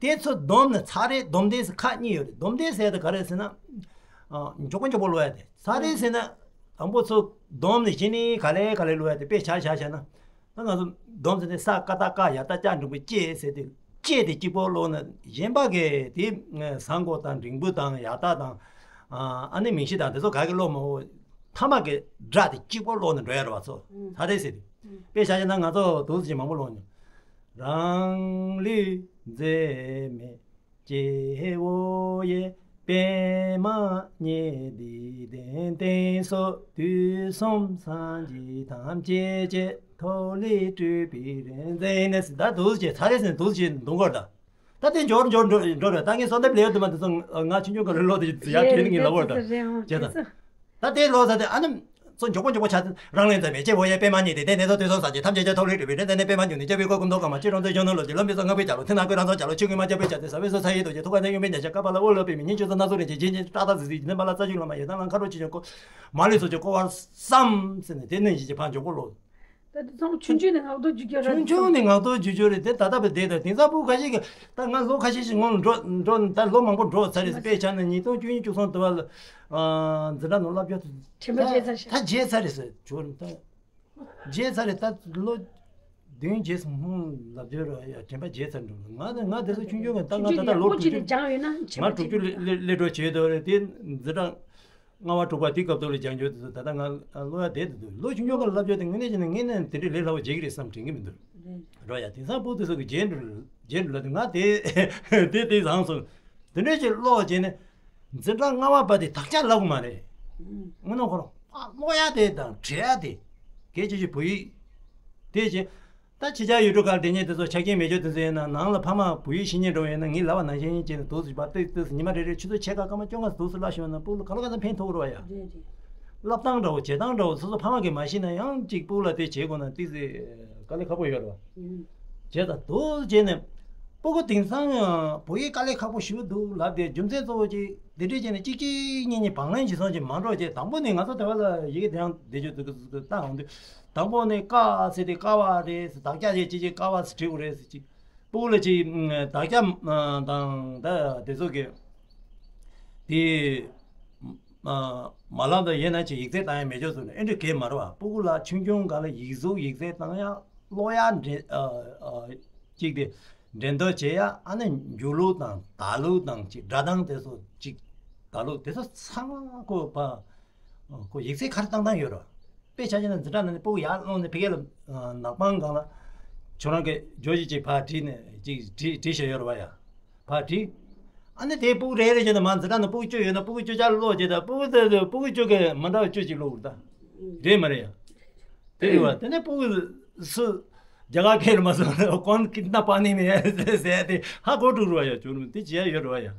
དེ་ཚོ་སྡོམ་ནི་ཚ་རེ་སྡོམ་དེ་ཟེར་ཁག་གཉིས་ཡོད་རེད། སྡོམ་དེ་ཟེར་དེ་ག་རེ་ཟེར་ན། ཨ། མགྱོགས་པོ་མགྱོགས་པོ་ཀློག་ཡ་དེ་ཚ་རེ་ཟེར་ན། དང་པོ་ཚོ་སྡོམ་ནི་གཞི་ནས་ག་ལེ་ག་ལེ་ཀློག་ཡ་དེ་དཔེ་ཆ་བཞག་བཞག་ན། ད་ང་ཚོ་སྡོམ་ཟེར་དེ་ས་ཀ་ཏ་ཀ་ཡ་ཏ་ཅ་འགྲེང་བུ་ཅེ་ཟེར་དེ་ཅེ་དེ་གཅིག་པོ་ཀློག་ན་གཞན་པ་གི་དེ་ས་མགོ་དང་འགྲེང་བུ་དང་ཡ་ཏ་དང་། ཨ་ནི་མིང་གཞི་དང་དེ་ཚོ་ག་གི་ཀློག་མ་འོ། ཐ་མ་གི་སྒྲ་དེ་གཅིག་པོ་ཀློག་ནས་འགྲོ་ཡ་རེད་བ་ཚོ། ཨུམ། ད་དེ་ཟེར་དུས། ཨུམ། དཔེ་བཞག་ཡ་ན་ང་ཚོ་འདུག་སེ་ཅིག་མང་པོ་ཀློག་མྱོང་། རང་ལུས་འཛད་མེད་སྐྱེ་བོ་ཡི། པདྨ་ཉིད་འདི་དོན་དེང་སོགས། དུས་གསུམ་སངས་རྒྱས་ཐམས་ཅད་ཀྱི། ཐོག་ལས་སྤྲུལ་པའི་རིག་འཛིན་ནི། ད་འདུག་སེ་ཚ་རེ་ཟེར་འདུག་སེ་འདོན་དགོས་ད། ད་དེ་འབྱོར་འབྱོར་འགྲོ་འགྲོ་རེད། ད་ངས་བསོད་ནམས་ལས་དུ་མ་དེ་ཚོ་ང་ཆུང་ཆུང་ག་ལེར་ཀློག་དེ་ཡ་ཁྱེད་ནི་ངས་ལབ་བར་ད་བྱས་ད། ད་དེ་ཀློག་ཚར་དེ་ཨ་ནི་ཚོ་མགྱོགས་པོ་མགྱོགས་པོ་ཆགས་ཏེ། རང་ལུས་འཛད་མེད་སྐྱེ་བོ་ཡི། པདྨ་ཉིད་དེ་དེ་ནས་ཚོ་དུས་གསུམ་སངས་རྒྱས་ཐམས་ཅད་ཀྱི། ཐོག་ལས་སྤྲུལ་པའི་རིག་འཛིན་ནི། པདྨ་འབྱུང་གནས་སྐྱེ་བོའི་སྐུ། སྐུ་མདོག་དཀར་དམར་ཕྱི་རོལ་མཛེས། ཆུ་སྐུ་མ་ཆགས་པའི་བྱ་ལུང་། ཐིག་ནག་གོས་རང་ཚོགས་རྒྱ་ལོ། ཆུ་སྐུ་མ་ཆགས་པའི་བྱ་དེ། ཟབ་པའི་སོ་ས་ཡི་རྡོ་རྗེ། ཐུགས་ཀར་ནས་དབྱུག་པའི་ཉ་ཆ། ཀ་པ་ལ་འོད་ལོ་པདྨའི་སྙིང་། ཆུ་ཚོད་སྣ་ཚོགས་རིན་ཆེན་བརྒྱན་ཅིང་། བཀྲག་མདངས་གཟི་བརྗིད་ཀྱི་ནི། མ་ལ་རྩ་བཞུགས་བླ་མ་ཡི་དམ་ལྷ། མཁའ་འགྲོ་ཆོས་སྐྱོང་སྐུ། མ་ལུས་ཚོགས་ཀྱིས་བསྐོར་བར་བསམ་ཟེར་ནས་དེ་ནས་ཡིན་གྱི་ཕར་མགྱོགས་པོ་ཀློག་ད་དེ་ཚང་མ་ཆུང་ཆུང་ནས་ངག་ཐོག་བསྒྱུར་བསྒྱུར་ར། ཆུང་ཆུང་ནས་ངག་ཐོག་བསྒྱུར་བསྒྱུར་རེད་དེ། ད་ལྟ་བར་བསྡད་དང་དེང་སང་སྤུ་གུ་ཁ་ཤས་ཀྱིས་ད་ང་ལོ་ཁ་ཤས་ཤིག་སྔོན་ལ་འགྲོ་འགྲོ་ད་ལོ་མང་པོ་འགྲོ་ཚར་རེད། དཔེ་ཆ་ནས་ཉིས་སྟོང་བཅུ་གཉིས་བཅུ་གསུམ་དུ་བ་ལ་འཛིན་གྲྭ་ནང་སློབ་སྦྱོང་དུ་དྲན་པ་བརྗེད་ཚར་ཤག་ད་བརྗེད་ཚར་རེད་ཟེར་བྱུང་ད། བརྗེད་ཚར་རེད་ད་ལོ་བདུན་བརྗེད་སོང་ཧུང་ལབ་བརྗོད་ར་ཡ་དྲན་པ་བརྗེད་ཚར་འགྲོ། ང་ང་དེ་ཚོ་ཆུང་ཆུང་གི་ད་ང་ད་ལྟ་ལོ་དྲུག་ཅུ་ང་དྲུག་ཅུ་སླེབས་འགྲོ་བྱེད་འདོད་རེད་དེ་འཛིན་གྲྭ། ལྔ་པ་དྲུག་པ་དེ་སྐབས་ཐོག་ལ་སྦྱང་རྒྱུ་དེ་ཚོ་ད་ལྟ་ང་ཀློག་ཡ་བསྡད་དུ་འདུག་ལོ་ཆུང་ཆུང་སྒང་ལ་བསླབ་རྒྱུ་དེ་དངོས་གནས་བྱས་ན་ངས་ནི་དེ་འདྲའི་ལས་སླ་པོ་བྱེད་ཀྱི་རེད་བསམ་དྲན་གྱི་མི་འདུག་རེད། རོ་ཡ། དེང་སང་སྤུ་གུ་དེ་ཚོ་གི་རྗེས་འགྲོ་རྗེས་འགྲོ་ལ་དེ་ང་དེ་དེ་དེ་བཟང་སོང་། དེ་འདྲ་ཞིག་ཀློག་བྱས་ནས་འཛིན་གྲྭ་ལྔ་པ་བར་དེ་དག་ཆ་ལབ་གི་མ་རེད། དངོས་གནས་ཁོ་རང་ཨ་ཀློག་ཡ་དེ་དང་བྲིས་ཡ་དེ་གལ་ཆེ་ཤོས་བོད་ཡིག་དེ་བྱས། ད་ཕྱི་རྒྱལ་ཡུལ་གྲུ་ཁག་དེ་ཉིད་དེ་ཚོ་ཆ་རྐྱེན་མེད་ཆོག་དེ་ཚོ་ཡིན་ན་ནང་ལ་ཕ་མ་བོད་ཡིག་ཤེས་མཁན་འདྲ་བོ་ཡིན་ན་ངའི་ལབ་པ་ནང་བཞིན་ཡིན་བྱས་ནས་འདུག་སེ་བ་ཏོག་ཙམ་ཉི་མ་རེ་རེ་ཆུ་ཚོད་ཕྱེད་ཀ་སྐར་མ་བཅོ་ལྔ་འདུག་སེ་བསླབ་ཤོག་ན་སྤུ་གུ་ལ་ག་ལ་ག་ཚོད་ཕན་ཐོགས་རེད་བ་ཡ། རེད་རེད། བསླབ་སྟངས་འདྲ་བོ་བྱེད་སྟངས་འདྲ་བོ་སོ་སོ་ཕ་མ་གིས་མ་ཤེས་ན་ཡང་གཅིག་སྤུ་གུ་ལ་དེ་བྱེད་དགོས་ན་ཏོག་ཙམ་དཀའ་ལས་ཁག་པོ་ཡོད་རེད་བ། ཨུམ། བྱས་ཙང་འདུག་སེ་བྱས་ནས་སྤུ་གུ་དེང་སང་ཡང་བོད་ཡིག་དཀའ་ལས་ཁག་པོ་ཞེ་པོ་འདུག་ལབ་དེ་རྒྱུ་མཚན་གཙོ་བོ་གཅིག་དེ་འདྲས་བྱས་ནས་གཅིག་གཅིག་གཉིས་གཉིས་བང་ལེན་བྱེད་སོང་ཅིག་མ་འགྲོ་བྱས་དང་པོ་ནས་ང་ཚོ་དེ་བ་ལ་ཡི་གེ་དེ་ཡང་བདེ་སྤྱོད་དུ་བཏང་འོང་དུས། དང་པོ་ནས་ཀ་ཟེར་ཏེ་ཀ་བ་རེད་ཟེར། དག་ཆ་ཅིག་ཅིག་ཅིག་ཀ་བ་ཟེར་བྲིས་དགོས་རེད་ཟེར་ཅིག་སྤུ་གུ་ལ་ཅིག་དག་ཆ་དང་ད་དེ་ཚོ་གི་དེ་མ་ལབ་ད་ཡིན་ན་ཅིག་ཡིག་ཚད་བཏང་ཡ་མེད་ཆོག་ཟེར་ནས་ཨེ་འདྲ་གས་མ་རེད་བ། སྤུ་གུ་ལ་ཆུང་ཆུང་སྒང་ལ་ཡིག་གཟུགས་ཡིག་ཚད་བཏང་ཡ་ཀློག་ཡ་འགྲན་ཅིག་དེ་འགྲན་བསྡུར་བྱེད་ཡ་ཨ་ནི་འགྱུར་ལུགས་དང་བརྡ་ལུགས་དང་ཅིག་སྒྲ་གདངས་དེ་ཚོ་ཅིག་བརྡ་ལུགས་དེ་ཚོ་ཚང་མ་ཁོ་ཕ། ཁོ་ཡིག་ཚད་ག་རེ་བཏང་བཏང་ཡོད་རེད། དཔེ་ཆ་བཞག་ན་འཛིན་གྲྭ་ནང་ནས་སྤུ་གུ་ཡར་སློང་ནས་ཕ་གི་ལ་ནག་པང་སྒང་ལ་ཁྱོད་རང་གི་བརྗོད་གཞི་ཅིག་ཕར་བྲིས་ནས་ཅིག་བྲིས་བྲིས་བཞག་ཡོད་རེད་བ་ཡ། ཕར་བྲིས། ཨ་ནི་དེ་སྤུ་གུ་རེ་རེ་བྱས་ནས་མར་འཛིན་གྲྭ་ནང་སྤུ་གུ་བཅུ་ཡོད་ན་སྤུ་གུ་བཅུ་ཆ་ཀློག་བྱས་ད་སྤུ་གུ་དེ་སྤུ་གུ་བཅུ་གི་མི་འདྲ་བ་བཅུ་ཅིག་ཀློག་རེད་ད། རེད་མ་རེད་ཡ། དེ་རེད་བ། དེ་ནས་སྤུ་གུ་སུ་རྒྱ་གར་སྐད་ལ་མ་སོང་ན་ཀོན་ཀི་ཏི་ན་པ་ནི་མེ་ཟེར་ཏེ་ཧ་གོ་འགྲོ་རེད་བ་ཡ། བྱུང་རུང་དེ་བྱས་ཡོད་རེད་བ་ཡ།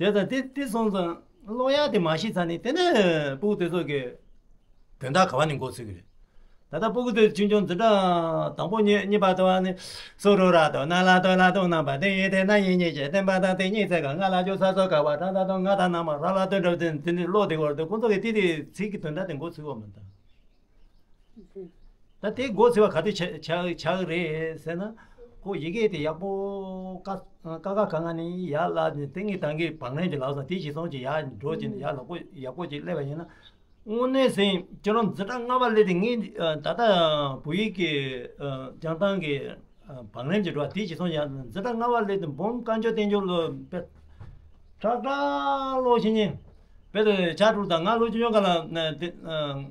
བྱས་ཙང་དེ་དེ་སོང་ཙང་ཀློག་ཡག་དེ་མ་ཤེས་ཙང་ནི་དེ་ནས་སྤུ་གུ་དེ་ཚོ་གི་དོན་དག་ག་བ་ནས་འགོ་ཚུགས་ཀྱི་རེད། ད་ལྟ་སྤུ་གུ་དེ་ཆུང་ཆུང་འཛིན་གྲྭ་དང་པོ་གཉིས་གཉིས་པ་དེ་བ་ནི་སུ་རུ་ར་དོ་ན་ལ་དོ་ལ་དོ་ན་པ་དེ་ཡིན་དེ་ན་ཡིན་ཉེ་ཞེ་བསྟན་པ་དང་དེ་གཉིས་ཚེ་ག་ང་ལ་ཇོ་ས་སོ་ག་བ་ར་ད་དོ་ང་ད་ན་མ་ར་ལ་དོན་གྲུབ་དེ་དེ་ནི་ཀློག་དེ་བར་དུ་ཁོང་ཚོ་གི་དེ་དེ་ཚིག་གི་དོན་དག་དེ་འགོ་ཚུགས་པ་མ་ད། ད་དེ་འགོ་ཚུགས་པ་ག་དུས་ཆགས་ཆགས་ཆགས་རེད་ཟེར་ན། ཁོ་ཡི་གེ་དེ་ཡག་པོ་ཀ་ཀ་ཁ་ག་ང་ནས་ཡར་བསླབས་ནས་དེ་ངས་ད་གིན་བང་ལེན་ཅིག་ལབ་སོང་། དེ་གཞི་བཟུང་ཅིག་ཡར་འགྲོ་ཅིག་ཡར་ལོག་པོ་ཡག་པོ་ཅིག་སླེབས་པ་ཡིན་ན། དངོས་གནས་ཟིན་ཁྱོད་རང་འཛིན་གྲྭ་ལྔ་པ་སླེབས་དེ་ངས་ད་ལྟ་བོད་ཡིག་གི་སྦྱང་སྟངས་ཀྱི་བང་ལེན་ཅིག་འགྲོ་བ་དེ་གཞི་བཟུང་ཡར་འཛིན་གྲྭ་ལྔ་པ་སླེབས་དེ་འབུམ་དཀར་མཆོག་བསྟན་འགྱུར་ལོ་དཔེ་ཁྲག་ཁྲག་ཀློག་བྱེད་ཉིན། དཔེ་དེ་ཆ་དྲུག་དང་ང་ལོ་ཆུང་ཆུང་སྒང་ལ་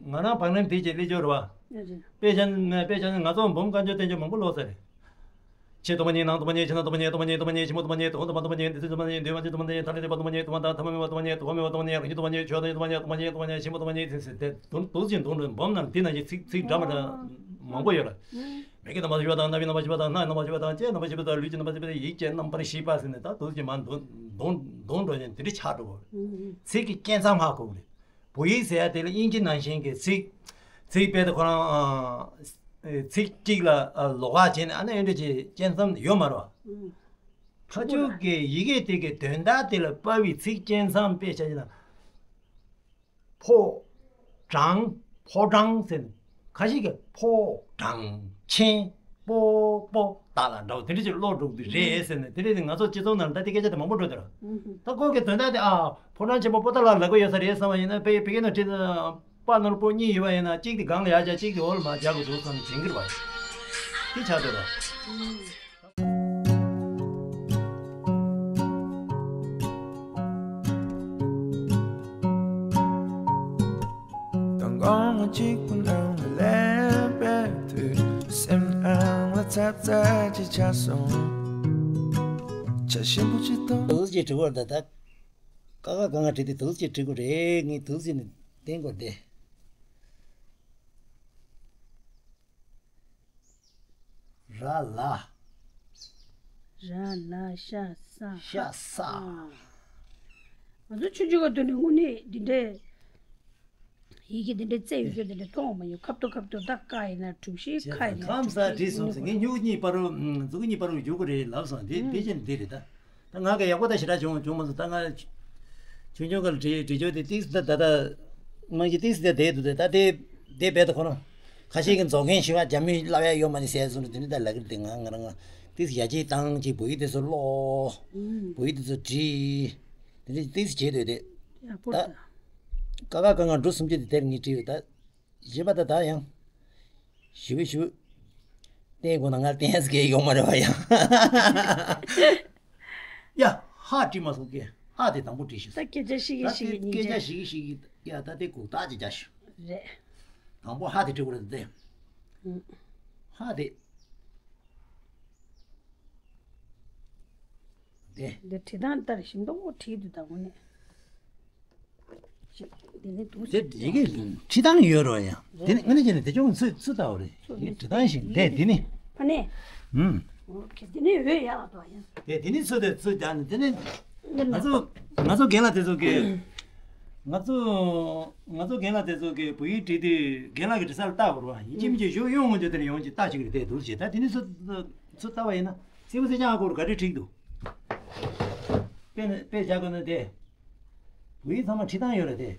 ང་རང་བང་ལེན་དེ་བྱས་སླེབས་ཡོད་རེད་བ། དཔེ་ཆ་ནི་དཔེ་ཆ་ནི་ང་ཚོ་འབུམ་དཀར་མཆོག་བསྟན་འགྱུར་མང་པོ་ཀློག་ས་རེད། ཆེ་སྟོང་པ་ཉིད་ནང་སྟོང་པ་ཉིད་ཕྱི་ནང་སྟོང་པ་ཉིད་སྟོང་པ་ཉིད་སྟོང་པ་ཉིད་ཕྱི་མོ་སྟོང་པ་ཉིད་དོན་སྟོང་པ་ཉིད་འདི་སྲིད་སྟོང་པ་ཉིད་འདུས་པ་ཉིད་སྟོང་པ་ཉིད་མཐའ་ལས་འདས་པ་སྟོང་པ་ཉིད་དུ་མ་དང་ཐ་མལ་མེད་པ་སྟོང་པ་ཉིད་དུ་བ་མེད་པ་སྟོང་པ་ཉིད་རང་བཞིན་སྟོང་པ་ཉིད་ཆོས་དང་སྟོང་པ་ཉིད་སྟོང་པ་ཉིད་སྟོང་པ་ཉིད་ཆེན་པོ་སྟོང་པ་ཉིད་ཟེར་ཟེར་དེ་དུང་དུ་ཅིང་དུང་དུ་འབུམ་ནང་འདི་ནང་བཞིན་ཚིག་ཚིག་འདྲ་མི་འདྲ་མང་པོ་ཡོད་རེད། མིག་གི་རྣམ་པར་ཤེས་པ་དང་རྣ་བའི་རྣམ་པར་ཤེས་པ་དང་སྣའི་རྣམ་པར་ཤེས་པ་དང་ལྕེའི་རྣམ་པར་ཤེས་པ་དང་ལུས་ཀྱི་རྣམ་པར་ཤེས་པ་ཡིད་ཀྱི་རྣམ་པར་ཤེས་པ་ཟེར་ནས་ད་དུང་ཅིག་མ་འདོན་འདོན་འདོན་འགྲོ་ནས་འདི་འདྲ་ཆགས་འགྲོ་གི་རེད། ཚིག་གི་རྐྱེན་ཚང་མ་གོ་གི་རེད། བོད་ཡིག་ཟེར་ཡ་དེ་ལ་དབྱིན་ཇི་ནང་བཞིན་གྱི་ཚིག་ཚིག་དཔེ་དེ་ཁོ་རང་ཚིག་གཅིག་ལ་ལོགས་ཀ་བྱས་ནས་ཨ་ནི་ཨེ་འདྲ་ཅིག་རྐྱེན་ཚང་ཡོད་མ་རེད་བ། ཁ་ཆུ་གི་ཡི་གེ་དེ་གི་དོན་དག་དེ་ལ་དཔག་པའི་ཚིག་རྐྱེན་ཚང་དཔེ་བྱ་ཡིན་ན། ཕོ་བྲང་། ཕོ་བྲང་ཟེར་ནས་ཁ་ཤས་ཀྱིས་ཕོ་བྲང་ཆེན་པོ་པོ་ཏ་ལ་འདྲ་བོ་དེ་འདྲ་ཅིག་ཀློག་འགྲོ་གི་རེད་ཟེར་ནས་དེ་འདྲ་ནི་ང་ཚོ་སྤྱི་ཚོགས་ནང་ད་དེ་སྐད་ཆ་དེ་མང་པོ་འགྲོ་དེ་ར། ད་ཁོ་གི་དོན་དག་དེ་ཨ་ཕོ་བྲང་ཆེན་པོ་པོ་ཏ་ལ་ལབ་གི་ཡོད་ས་རེད་བསམ་པ་ཡིན་ན་དཔེ་དཔེ་སྐད་ནང་བྲིས་ན་པ་ནོར་པོ་གཉིས་ཡོད་པ་ཡིན་ན་གཅིག་དེ་སྒང་ལ་ཡར་བཞག་གཅིག་དེ་འོག་ལ་མར་རྒྱག་དགོས་འདུག་བསམ་ནས་དྲན་གི་རེད་བ། དེ་ཆགས་འདུག་ར། དང་གོང་གཅིག་པུ་ནང་ལ་སླེབས་པའི་དུས་སེམས་ནང་ལ་ཚ་ཚ་ཅིག་ཆགས་སོང་། ཆ་ཞིམ་པོ་ཅིག་གཏོང་། དུ་ཅིག་བྲི་བར་ད་ལྟ་ཀ་ཁ་ག་ང་བྲིས་ཏེ་དུ་ཅིག་བྲི་དགོས་རེད། ངས་དུ་ཅིག་ནས་བསྟན་དགོས་ཏེ། ར་ལ། ར་ལ་ཤ་ས། ཤ་ས། ང་ཚོ་ཆུང་ཆུང་ག་དུས་ནས་དངོས་གནས་འདི་འདྲའི་ཡི་གེ་འདི་འདྲའི་རྩེ་ཡོད་རྒྱུ་འདི་འདྲའི་མཐོང་མ་མྱོང་། ཁབ་ཏོ་ཁབ་ཏོ་ད་ཀ་ཡིན་ན་གྲུ་བཞི། ཁ་ཡིན་ན་ཁམས་ས་བྲིས་སོང་ཟེར། ངས་སྨྱུ་གུ་གཉིས་བར་རུ་མཛུ་གུ་གཉིས་བར་རུ་བསྒྱུར་གི་རེད་ལབ་སོང་། དེ་དེ་བཞིན་འདི་རེད་ད། ད་ང་གི་ཡག་པོ་ད་ཞེ་དྲག་བྱུང་བྱུང་མ་སོང་། ད་ང་ཆུང་ཆུང་སྒང་ལ་བྲིས་བྲིས་ཆོག་དེ་ཏིག་ཙམ་ད་ད་ད་རྨང་གཞི་ཏིག་ཙམ་ད་བསྡད་འདུག་དེ་ད་དེ་དེ་རྦད་དེ་ཁོ་རང་ཁ་ཤས་ཀྱིས་མཛོག་རྒན་ཞུ་བ་རྒྱ་མི་བསླབ་ཡ་ཡོད་མ་རེད་ཟེར་སོང་། དེ་འདྲ་ད་ལབ་ཀྱི་རེད། དེ་ང་ང་རང་ང་ཏིག་ཙམ་ཡར་རྒྱས་བཏང་ཅིག་བོད་ཡིག་དེ་ཚོ་ཀློག་བོད་ཡིག་དེ་ཚོ་བྲིས། དེ་འདྲ་ཏིག་ཙམ་བྱས་འདུག་དེ་ཡག་པོ་ད་རེད། ཀ་ཁ་ག་ང་འབྲུ་སུམ་ཅུ་དེ་དེར་ངས་བྲིས་ཡོད་ད། བཞི་པ་ད་ད་ཡང་ཞུ་ཞུ་བསྟན་དགོས་ན་ང་བསྟན་ཡ་ཟེར་མཁན་ཡོད་མ་རེད་བ་ཡང་། ཡ་ཧ་བྲིས་མ་སོང་གི། ཨ་དེ་དང་པོ་བྲིས་ཤིག་ད་སྐད་ཆ་ཤིག་གི་ད་ཤིག་དེ་གི་སྙིང་སྐད་ཆ་རྗེ་ཤིག་གི་ཤིག་གི་ཡ་ད་དེ་གུག་རྟགས་ཅིག་རྒྱག་ཤིག་རེད། དང་པོ་ཧ་དེ་བྲིས་དགོས་རེད་དེ། ཧ་དེ། དེ། འདི་བྲིས་སྟངས་ལྟར་ཞིམ་མདོག་བོ་བྲིས་འདུག་ད་དངོས་གནས། ཞིག་འདི་ནི་འདུག་དེ་ཡི་གེ་བྲིས་སྟངས་ཡོད་རོ་ཡ། དེ་ནི་དངོས་གནས་བྱས་ནས་དེ་ཅུང་ཚུད་ཚུད་ལྟ་བ་རེད། ཚུད་ཡི་བྲིས་སྟངས་ཤིག་དེ་འདི་ནི། ཨ་ནི། ཧུམ། འོ་ཁེ་དེ་ནི་ཡོད་ཡ་ལ་དོ་ཡ། དེ་དེ་ནི་ཚུད་དེ་ཚུད་རྒྱག་ནི་དེ་ནི། ང་ཚོ་ང་ཚོ་རྒན་ལགས་དེ་ཚོ་གི། ང་ཚོ་ང་ཚོ་རྒན་ལགས་དེ་ཚོ་གི་བོད་ཡིག་བྲིས་དུས་རྒན་ལགས་ཀྱི་བྲིས་ས་ལ་ལྟ་བར་བ་ཡིན་གཅིག་མིན་གཅིག་ཞུ་ཡོང་ངོ་འཇོག་དེ་ནི་ཡོང་གཅིག་ལྟ་གཅིག་རེད་དེ་འདུག་ཅེས་ད་དེ་ནི་ཚུད་ཚུད་ལྟ་བ་ཡིན་ན་སྲིད་པ་སྲིད་ཅང་ཨ་ཁོར་ག་རེ་བྲིས་འདུག་དཔེ་ནི་དཔེ་བཞག་དགོས་ན་དེ། བོད་ཡིག་ཚང་མ་བྲིས་སྟངས་ཡོད་རེད་དེ།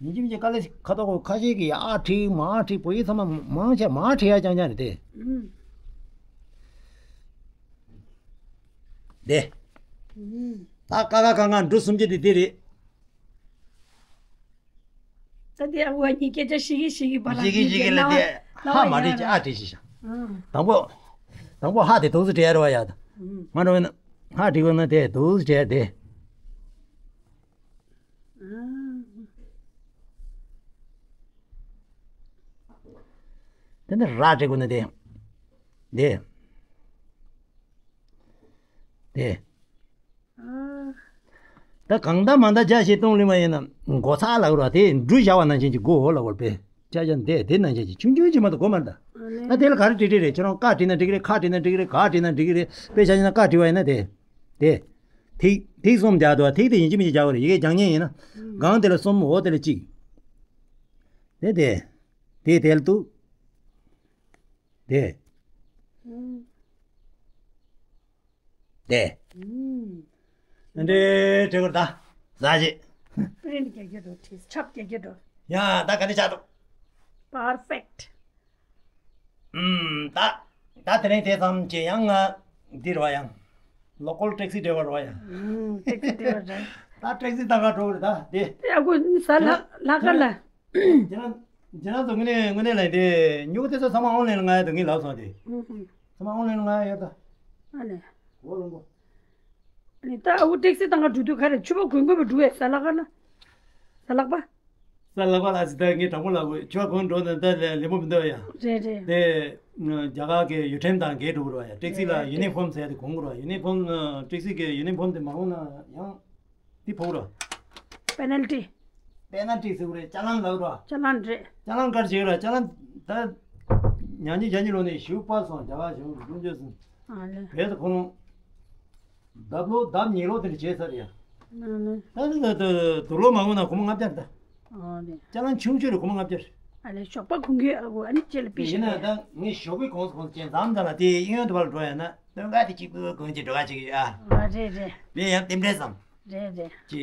ཡིན་གཅིག་མིན་གཅིག་དཀའ་ལས་ཁ་ཐོག་ཁ་ཤས་ཀྱིས་ཨ་བྲིས་མ་བྲིས་བོད་ཡིག་ཚང་མ་མང་ཆེ་མ་བྲིས་ཡ་རྐྱང་རྐྱང་རེད་དེ། ཨུམ། དེ། ཨུམ། ད་ཀ་ཁ་ག་ང་འབྲུ་སུམ་ཅུ་དེ་དེ་རེད། ད་དེ་ཨ་ཝ་གཉིས་སྐད་ཆ་ཤིག་གི་ཤིག་གི་བ་ལ་ཤིག་གི་ཤིག་གི་ལ་དེ་ཧ་མ་རེད་ཅེས་ཨ་བྲིས་ཤིག་ཤ། ཨུམ། དང་པོ། དང་པོ་ཧ་དེ་དུག་སུ་བྲིས་ར་བ་ཡ་ད། ཨུམ། མ་འགྲོ་བས་ན་ཧ་བྲིས་དགོས་ན་དེ་དུག་སུ་བྲིས་དེ། དེ་ནི་ར་བྲི་དགོས་ནི་དེ། དེ། དེ། ད་གང་ལྟར་མ་ལྟར་བྱ་ཞིག་གཏོང་ལེ་མ་ཡིན་ན་མགོ་ཚ་ལ་བར་བ་དེ་འབྲུ་བཞག་པ་ནང་བཞིན་གྱི་མགོ་འོ་ལ་བར་པས་བྱ་བྱ་འདས་དེ་ནང་བཞིན་གྱི་ཆུང་ཆུང་ཅིག་མ་གཏོགས་གོ་མ་འདའ། ད་དེ་ལ་ག་རེ་བྲི་བྲི་རེད་ཁྱེད་རང་ཀ་བྲིས་ན་འགྲིག་རེད་ཁ་བྲིས་ན་འགྲིག་རེད་ག་བྲིས་ན་འགྲིག་རེད་དཔེ་བྱ་ཡིན་ན་ཀ་བྲིས་པ་ཡིན་ན་དེ། དེ། ཐིག་ཐིག་གསུམ་རྒྱག་འདུག་བ་ཐིག་དེ་ཡིན་གཅིག་མིན་གཅིག་རྒྱག་དགོས་རེད་ཡི་གེ་རྒྱག་མཁན་ཡིན་ན། གང་དེ་ལ་གསུམ་འོ་དེ་ལ་གཅིག་དེ་དེ། དེ་དེ་ལ་འདུག་དེ། དེ། འདྲེ་འདྲེ་གོ་ད། ཟ་ཅེ། པི་རིན་རྒྱག་རྒྱུ་འགྲོ་བྲིས་ཆབ་རྒྱག་རྒྱུ་འགྲོ། ཡ་ད་ག་ནས་ཆགས་འདུག Perfect། ཨུམ། ད། ད་དེ་རིང་དེ་ཙམ་གྱི་ཡང་ང་འདི་རེད་བ་ཡང་། ལོ་ཀལ་ཊེག་སི་ཌའི་ཝར་རེད་བ་ཡང་། ཨུམ། ཊེག་སི་ཌའི་ཝར་རེད། ད་ཊེག་སི་ད་ག་འགྲོ་གི་རེད་ད་དེ། ཨ་ཁུ་ཟ་ལ་ལ་ཀ་ལ། ཇེ་རང་ཇེ་རང་ཚོ་དངོས་གནས་དངོས་གནས་ལ་དེ་ཉོ་གི་དེ་ཚོ་ཚང་མ་ཨོན་ལན་ལ་ང་ཡ་དོ་ངས་ལབ་སོང་དེ། ཨུམ་ཧུམ། ཚང་མ་ཨོན་ལན་ལ་ང་ཡ་ཡོད་ད། ཨ་ནི། འོ་ལོང་གོ། ཨ་ནི་ད་ཨ་ཁུ་ཊེག་སི་ད་ག་འགྲོ་དུས་ག་རེ་ཕྱུ་པ་གོན་དགོས་པ་འགྲོ་བས་ཟ་ལ་ཀ་ལ། ཟ་ལག་པ། ས་ལག་པ་ལ་ཟི་ད་ངས་དྲང་པོ་ལབ་དགོས་ཁྱོད་གོང་འགྲོ་ན་ད་ལས་ལས་མོ་མི་འདུག་ཡ། རེད་རེད། དེ་རྒྱ་གར་གྱི་ཡུལ་ཁྲིམས་དང་འགལ་འགྲོ་གི་རེད་ཡ་ཊེག་སི་ལ་ཡུ་ནི་ཕོམ་ཟེར་ཡ་དེ་གོན་དགོས་རེད་ཡ་ཡུ་ནི་ཕོམ་ཊེག་སི་གི་ཡུ་ནི་ཕོམ་དེ་མ་གོན་ན་ཡང་དེ་ཕོག་རེད། པེ་ནལ་ཊི། པེ་ནལ་ཊི་ཟེར་གི་རེད་ཅ་ལན་ལབ་རེད། ཅ་ལན་རེད། ཅ་ལན་ག་རེ་བྱེད་གི་རེད་ཅ་ལན་ད་ཉག་ཉིས་བརྒྱ་ཉིས་ལོ་ནས་ཞུ་པ་སོང་རྒྱ་གར་གཞུང་གི་དཀོན་མཆོག་སོང་། ཨ་ལེ། བས་ད་ཁོ་རང་། ལྡབ་ལོ་ལྡབ་ཉིས་ལོ་དེ་འདྲ་བྱས་ཚར་ཡ། ཨ་ནི། ད་ད་ད་དུག་ལོག་མ་འོང་ན་སྒོར་མོ་ལྔ་བརྒྱ་རེད་ད། ཨ་ནི། ཅ་ལན་ཆུང་ཆུང་རེད་སྒོར་མོ་ལྔ་བརྒྱ་རེད། ཨ་ལེ་ཞོགས་པ་གོན་གི་ཨ་ཁུ་ཨ་ནི་ཅེ་ལ་པི་ཤི་ཡིན་ན་ད་ངས་ཞོགས་པའི་གོང་སུ་གོང་སུ་ཅན་མཚམས་མཚམས་ལ་དེ་གཡོན་དུ་བར་འགྲོ་ཡ་ན་སྟོན་ཁ་དེ་གཅིག་པུ་གོན་གྱི་འགྲོ་ག་ཅིག་ཡོད་ཨ། ཨ་རེད་རེད། དེ་ཡང་རྟེན་འབྲེལ་བསམ། རེད་རེད། ཅི།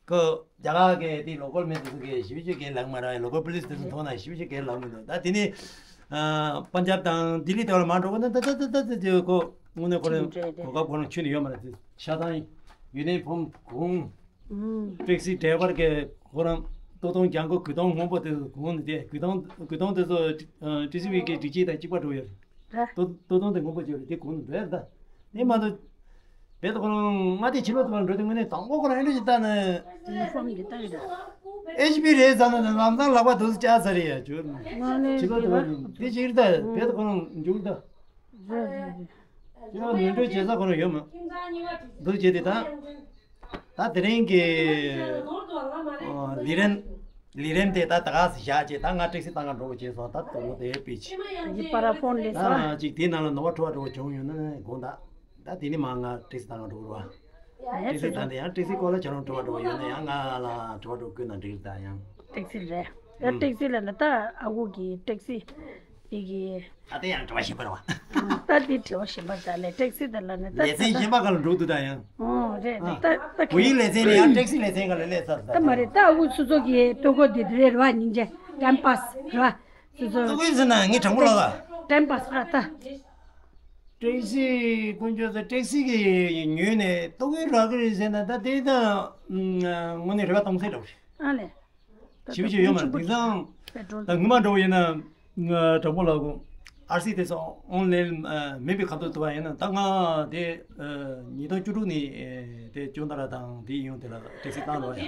ཁོ་རྒྱ་གར་གི་དེ་ལོ་ཀལ་མི་དེ་ཚོ་གི་ཞིབ་ཞིབ་གི་ལག་མ་ར་ལོ་ཀལ་པུ་ལིས་དེ་ཚོ་མཐོང་ན་ཞིབ་ཞིབ་གི་ལག་མི་འདུག་ད་དེ་ནི་ཨ་པན་ཇབ་དང་ལྡི་ལི་དེ་བ་ལ་མ་འགྲོ་གི་ན་ད་ད་ད་ད་ད་དེ་ཁོ་དངོས་གནས་ཁོ་རང་གོ་སྐབས་ཁོ་རང་ཁྱོན་ནས་ཡོད་མ་རེད། དེ་ཤ་ཐང་ཡུ་ནི་ཕོམ་གོན་ཨུམ། ཊེག་སི་ཌའི་ཝར་གི་ཁོ་རང་ལྟོ་སྟོང་རྒྱང་མགོ་གོས་ཐུང་སྔོན་པོ་དེ་ཚོ་གོན་ནས་དེ་གོས་ཐུང་གོས་ཐུང་དེ་ཚོ་ཨ་ཊི་སི་ཝི་གི་སྒྲིག་ཆས་དང་གཅིག་པ་འགྲོ་ཡོད་རེད། རེད། ལྟོ་ལྟོ་སྟོང་དེ་སྔོན་པོ་བྱས་པ་རེད་དེ་གོན་ནས་འགྲོ་ཡ་རེད་ད། དེ་མ་གཏོགས། བེད་ཁོ་རང་མངའ་སྡེ་ཕྱི་ལོགས་དུ་བ་འགྲོ་དུས་དངོས་གནས་དང་པོ་ཁོ་རང་ཨེ་འདྲ་ཞིག་ལྟ་ན། ཡུ་ནི་ཕོམ་འདི་ལྟ་གི་འདྲ། ཨེཆ་པི་རེད་ཟེར་ན་ལམ་སང་ལག་པ་དུ་བཅག་ས་རེད་ཡ་ཇོ། མངའ་སྡེ་ཕྱི་ལོགས་དུ་བ་འདི་ཅིག་རེད་ད་བེད་ཁོ་རང་འཇུག་ད། རེད་རེད་རེད། ཁྱོད་རང་ནོར་འཁྲུལ་བྱེད་ས་ཁོ་རང་ཡོད་མ། འདུག་བྱས་ཏེ་ད། ད་དེ་རིང་གི་ལི་རན་ལི་རན་དེ་ད་ད་ག་སེ་བཞག་ཅེས་ད་ང་ཊེག་སི་བཏང་ག་འགྲོ་དགོས་བྱས་སོང་ད་དུ་ལོ་དེ་སྤེལ་ཅི། ད་ཡི་པ་ར་ཕོན་ལས་ད་སོང་ཅིག་དེའི་ནང་ལ་ནོར་བ་འཁྲུལ་བ་འགྲོ་བྱུང་ཡོད་ན་དགོངས་དག་ད་དེ་ནི་མ་ང་ཊེག་སི་བཏང་ག་འགྲོ་དགོས་ར། ཊེག་སི་བཏང་དེ་ཡང་ཊེག་སི་སྐོར་ལ་ཁྱོད་རང་འཁྲུལ་བ་འགྲོ་བ་ཡོད་ན་ཡང་ང་ལ་འཁྲུལ་བ་འགྲོ་དགོས་ན་འགྲིག་ད་ཡང་། ཊེག་སི་རེད། ད་ཊེག་སི་ལ་ནི་ད་ཨ་ཁུ་གི་ཊེག་སི་དེ་གི་ད་དེ་ཡང་དྲི་བ་ཞིམ་པ་རེད་བ། ད་དེ་དྲི་བ་ཞིམ་པ་ད་ལས་ཊེག་སི་དེ་ལ་ནི་ད་ལེ་ཚན་གཞན་པ་ག་ལ་འགྲོ་འདུག་ད་ཡང་། ཨོ་རེད་རེད་ད་ད་བོད་ཡིག་ལེ་ཚན་ནི་ཡང་ཊེག་སི་ལེ་ཚན་ག་ལ་སླེབས་ཚར་ད། ད་མ་རེད་ད་ཨ་ཁུ་སོ་སོ་གི་ལྟོ་གོས་དེ་རེད་རེད་བ་སྙིང་རྗེ་ཊེམ་པ་སི་རེད་བ། སོ་སོ་ལྟོ་གོས་ཟེར་ན་ངས་དྲང་པོ་ལབ་ད། ཊེམ་པ་སི་ར་ད། ཊེག་སི་དཀོན་མཆོག་ཟེར་ཊེག་སི་གི་ཉོས་ནས་ལྟོ་གོས་རག་གི་རེད་ཟེར་ན་ད་དེ་ད་དངོས་གནས་རེ་བ་གཏོང་སའི་འདྲ་པོ་རེད། ཨ་ལས། ཞིབ་ཞིབ་ཡོད་མ་རེད་དེང་སང་ད་སྔོན་མ་འདྲ་པོ་ཡིན་ན་དྲང་པོ་ལབ་དགོས། ཨར་སི་དེ་ཚོ་ཨོན་ལན་མེད་པའི་ཁ་ཐུག་ཏུ་བ་ཡིན་ན། ད་ང་དེ་ཉིས་སྟོང་བཅུ་དྲུག་ནས་དེ་ཅོན་ཏ་ར་དང་དེ་ཡོང་དེ་ལ་ཊེག་སི་བཏང་རོགས་ཡ།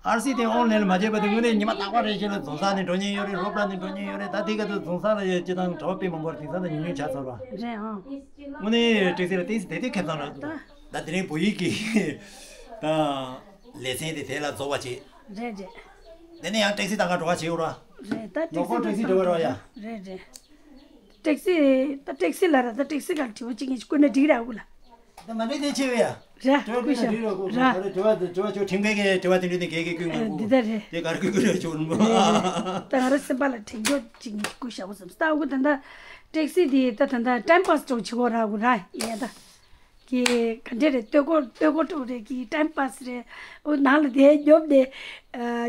ཨར་སི་དེ་ཨོན་ལན་ལ་མ་བྱས་པ་དེ་དངོས་གནས་ཉི་མ་རྟག་པ་རེ་བཞིན་ལ་རྫོང་སར་ནས་འགྲོ་མཁན་ཡོད་རེད། སློབ་གྲྭ་ནས་འགྲོ་མཁན་ཡོད་རེད། ད་དེ་ག་ཚོད་རྫོང་སར་ལ་ཡ་སྤྱི་བཏང་གྲྭ་པ་དཔེ་མང་པོ་དེང་སང་ལ་ཉུང་ཉུང་ཆགས་ཚར་བ། རེད་ཨང་། དངོས་གནས་ཊེག་སི་ལ་ཏོག་ཙམ་དེ་དུས་ཁེ་བཟང་རག་འདུག་ད་དེ་རིང་བོད་ཡིག་གི་ད་ལེ་ཚན་དེ་དེ་ལ་རྫོགས་པ་བྱེད། རེད་རེད། དེ་ནས་ཡང་ཊེག་སི་བཏང་ག་འགྲོ་ག་བྱེད་འོ་ར། རེད། ད་ལོ་ཀོ་ཊེག་སི་འགྲོ་ག་རོགས་ཡ། རེད་རེད། ཊེག་སི། ད་ཊེག་སི་ལ་ར། ད་ཊེག་སི་ག་དྲི་བ་གཅིག་ངས་བསྐུར་ན་འགྲིག་ར་འུ་ལ། ད་མ་འགྲིག་དེ་ཆེ་བས་ཡ། ར། དྲི་བ་བསྐུར་ན་འགྲིག་ར། ཀོ་ར། དྲི་བ་དྲི་བ་ཆོ་ཁྲིམས་འགལ་གྱི་དྲི་བ་དེ་འདྲ་དེ་འགལ་གྱི་བསྐུར་ང་འདི་ད་རེད། དེ་ག་རེ་བསྐུར་གྱི་རེད་ཆོ་ནི་མོ། ད་ང་ར་སེམས་པ་ལ་དྲན་རྒྱུ་གཅིག་ངས་བསྐུར་བཞག་འོ་བསམ། ད་འུ་ད་ད་ཊེག་སི་དེ་ད་ད་ད་ཊའིམ་པཱས་ཅོག་བྱེད་གོ་ར་འུ་ར་ཡ་ད། གི་ག་འདྲ་རེད། ལྟོས་གོ་ལྟོས་གོ་ཀྲོ་རེད། གི་ཊའིམ་པཱས་རེད། འོ་ནང་ལ་དེ་རྒྱོབ་ནས་